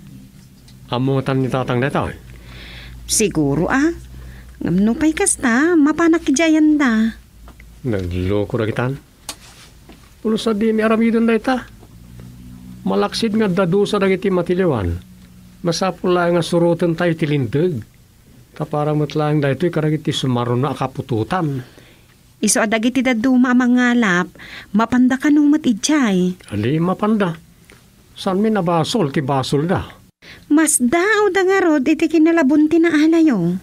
Ammotan ni Tatang dayta, oy? Siguro, a. Ngem nupay kasta, mapanak idiay ayanda. Nagloko dagitan. Pulos a dimi aramiden dayta. Malaksid nga adda dusa dagiti matiliwan. Masapul laeng nga suroten tayo ti linteg. Ta para met laeng daytoy kadagiti sumaruno a kaputotan. Isu a dagiti dadduma a mangalap, mapanda kano met idiay? Adi, mapanda. Saanmi a basol ti basolda. Masdaawda ngarud iti kinalabon ti naalayo.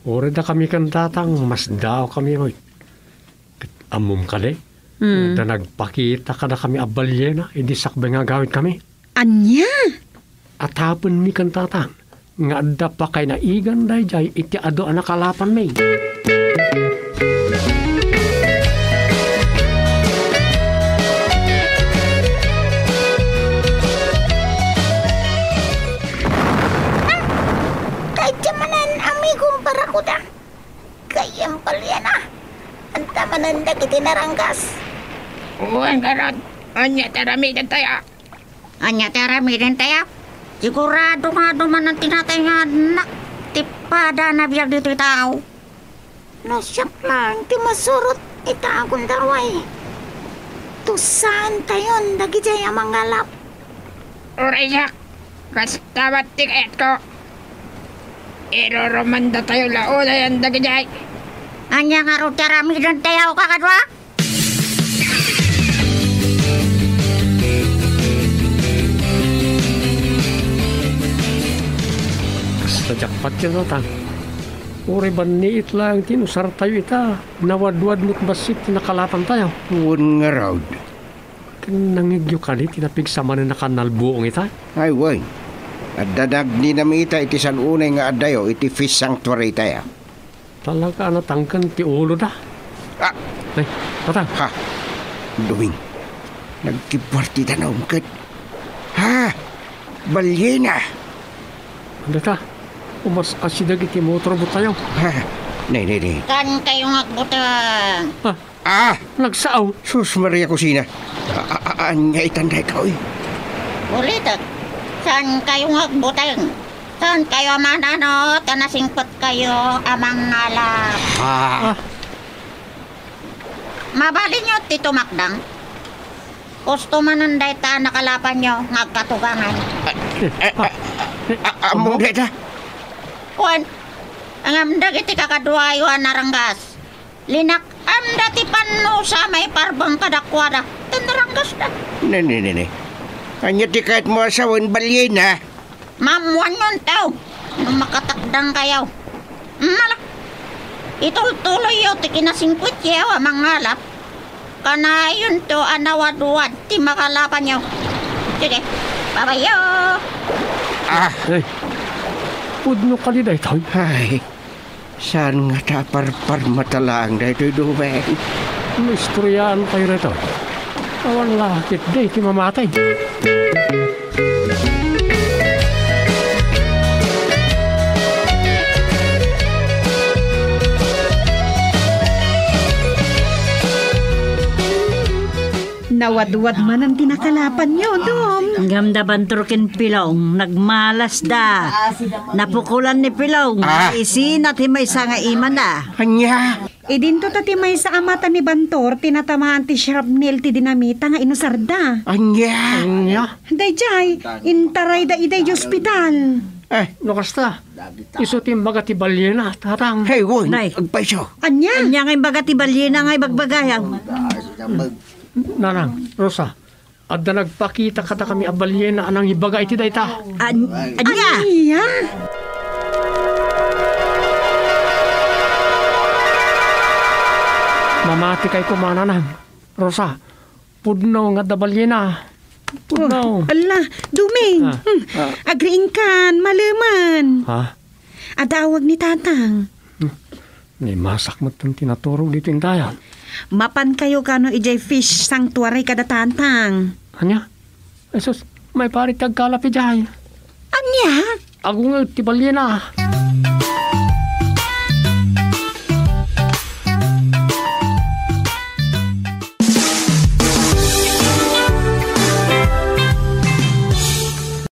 Uray dakami ken tatang, masdaawkami met. Ket ammom kadi? Hmm. Ta nagpakita kadakami a balyena idi sakbay nga agawidkami. Ania? Atapenmi ken tatang nga adda pakainaigan daydiay iti adu a nakalapanmi. Ah! Kayat manen, amigom, barakuda. Gayyem, balyena. Anta manen dagiti naranggas. Wen, garud. Ania ti aramidentayo? Ania ti aramidentayo? Sigurado nga adu manen ti natay nga annak ti pada a nabiag ditoy tao. No siak laeng ti masurot ita a gundaway, tusaentayon dagidiay a mangalap. Uray siak, kasta met ti kayatko. Irurumandatayo la unayen dagidiay. Ania ngarud ti aramidentayo, kakadua? Kasta diak patien, tatang. Uray banniit laeng ti inusartayo ita, nawadwad met bassit ti nakalapantayo. Wen ngarud. Ken nangngegyo kadi ti napigsa manen a kannalbuong ita? Ay, wen. Adda nagninam ita iti san unay nga addayo iti fish sanctuary tayo. Talaga a natangken ti uloda. Ah! Ay, tatang. Ha? Doming. Nagkibbar ti danum ket. Ha? Balyena. Anda ta? Umas-asi dagiti motorboat tayo. Ha? Nay, nay, nay. Saan kayo nga agbuteng? Ah, Ah! Nagsao. Sus, Maria Cosina. A-, a-, a-, ania itan daytoy? Ulitek, saan kayo nga agbuteng? Saan kayo a mananot a nasingpet kayo a mangalap? Ah. Ah. Mabalinyo ti tumakdang? Husto manen dayta a nakalapanyo nga agkatugangan. Ah, ah, ah, ah, ammom dayta? Kuan, ngem dagiti kakaduayo a naranggas. Linak-amda ti pannusa maiparbeng kadakuada, ta naranggasta. Ne, ne, ne, ne. Ania ti kayatmo a sawen, balyena? Maammoanyon, tao, no makatakdang kayo. Mala, itultuloyyo ti kinasingpetyo a mangalap. Kanayonto a nawadwad ti makalapanyo. Sige, babayo. Ah! Ay, pudno kadi daytoy? Ay, Saan ngata a parparmata laeng daytoy, Doming? Maistoryaantayo daytoy. Awan la ketdi ti mamatay. Nawadwad manen ti nakalapanyo, Dom. Ngem da Bantor ken Pilong, nagmalasda. Napukolan ni Pilong, Ah. isina ti maysa nga imana. Ania? Idinto ta ti maysa a mata ni Bantor ti natamaan ti shrapnel ti dinamita nga inusarda. Ania? Ania? Daydiay, intarayda idiay ospital. Eh. No kasta, isu ti imbaga ti balyena, tatang. Hey, wen, Nay. Agpayso. Ania? Ania nga imbaga ti balyena nga ibagbagayam? Nanang, Rosa, adda nagpakita kadakami a balyena a nangibaga iti dayta. An-, ania? Ania? Mamatikay koma, Nanang. Rosa, pudno nga adda balyena. Pudno. Oh, ala, Doming. Ah. Hmm. Ah. Agriingkan, malemen. Ha? Adda awag ni Tatang. Hmm. Naimasak met ti naturog ditoy indayan. Mapan kayo kano idiay fish sanctuary kada Tatang. Ania? Jesus, maiparit ti agkalap idiay. Ania? Agunget ti balyena.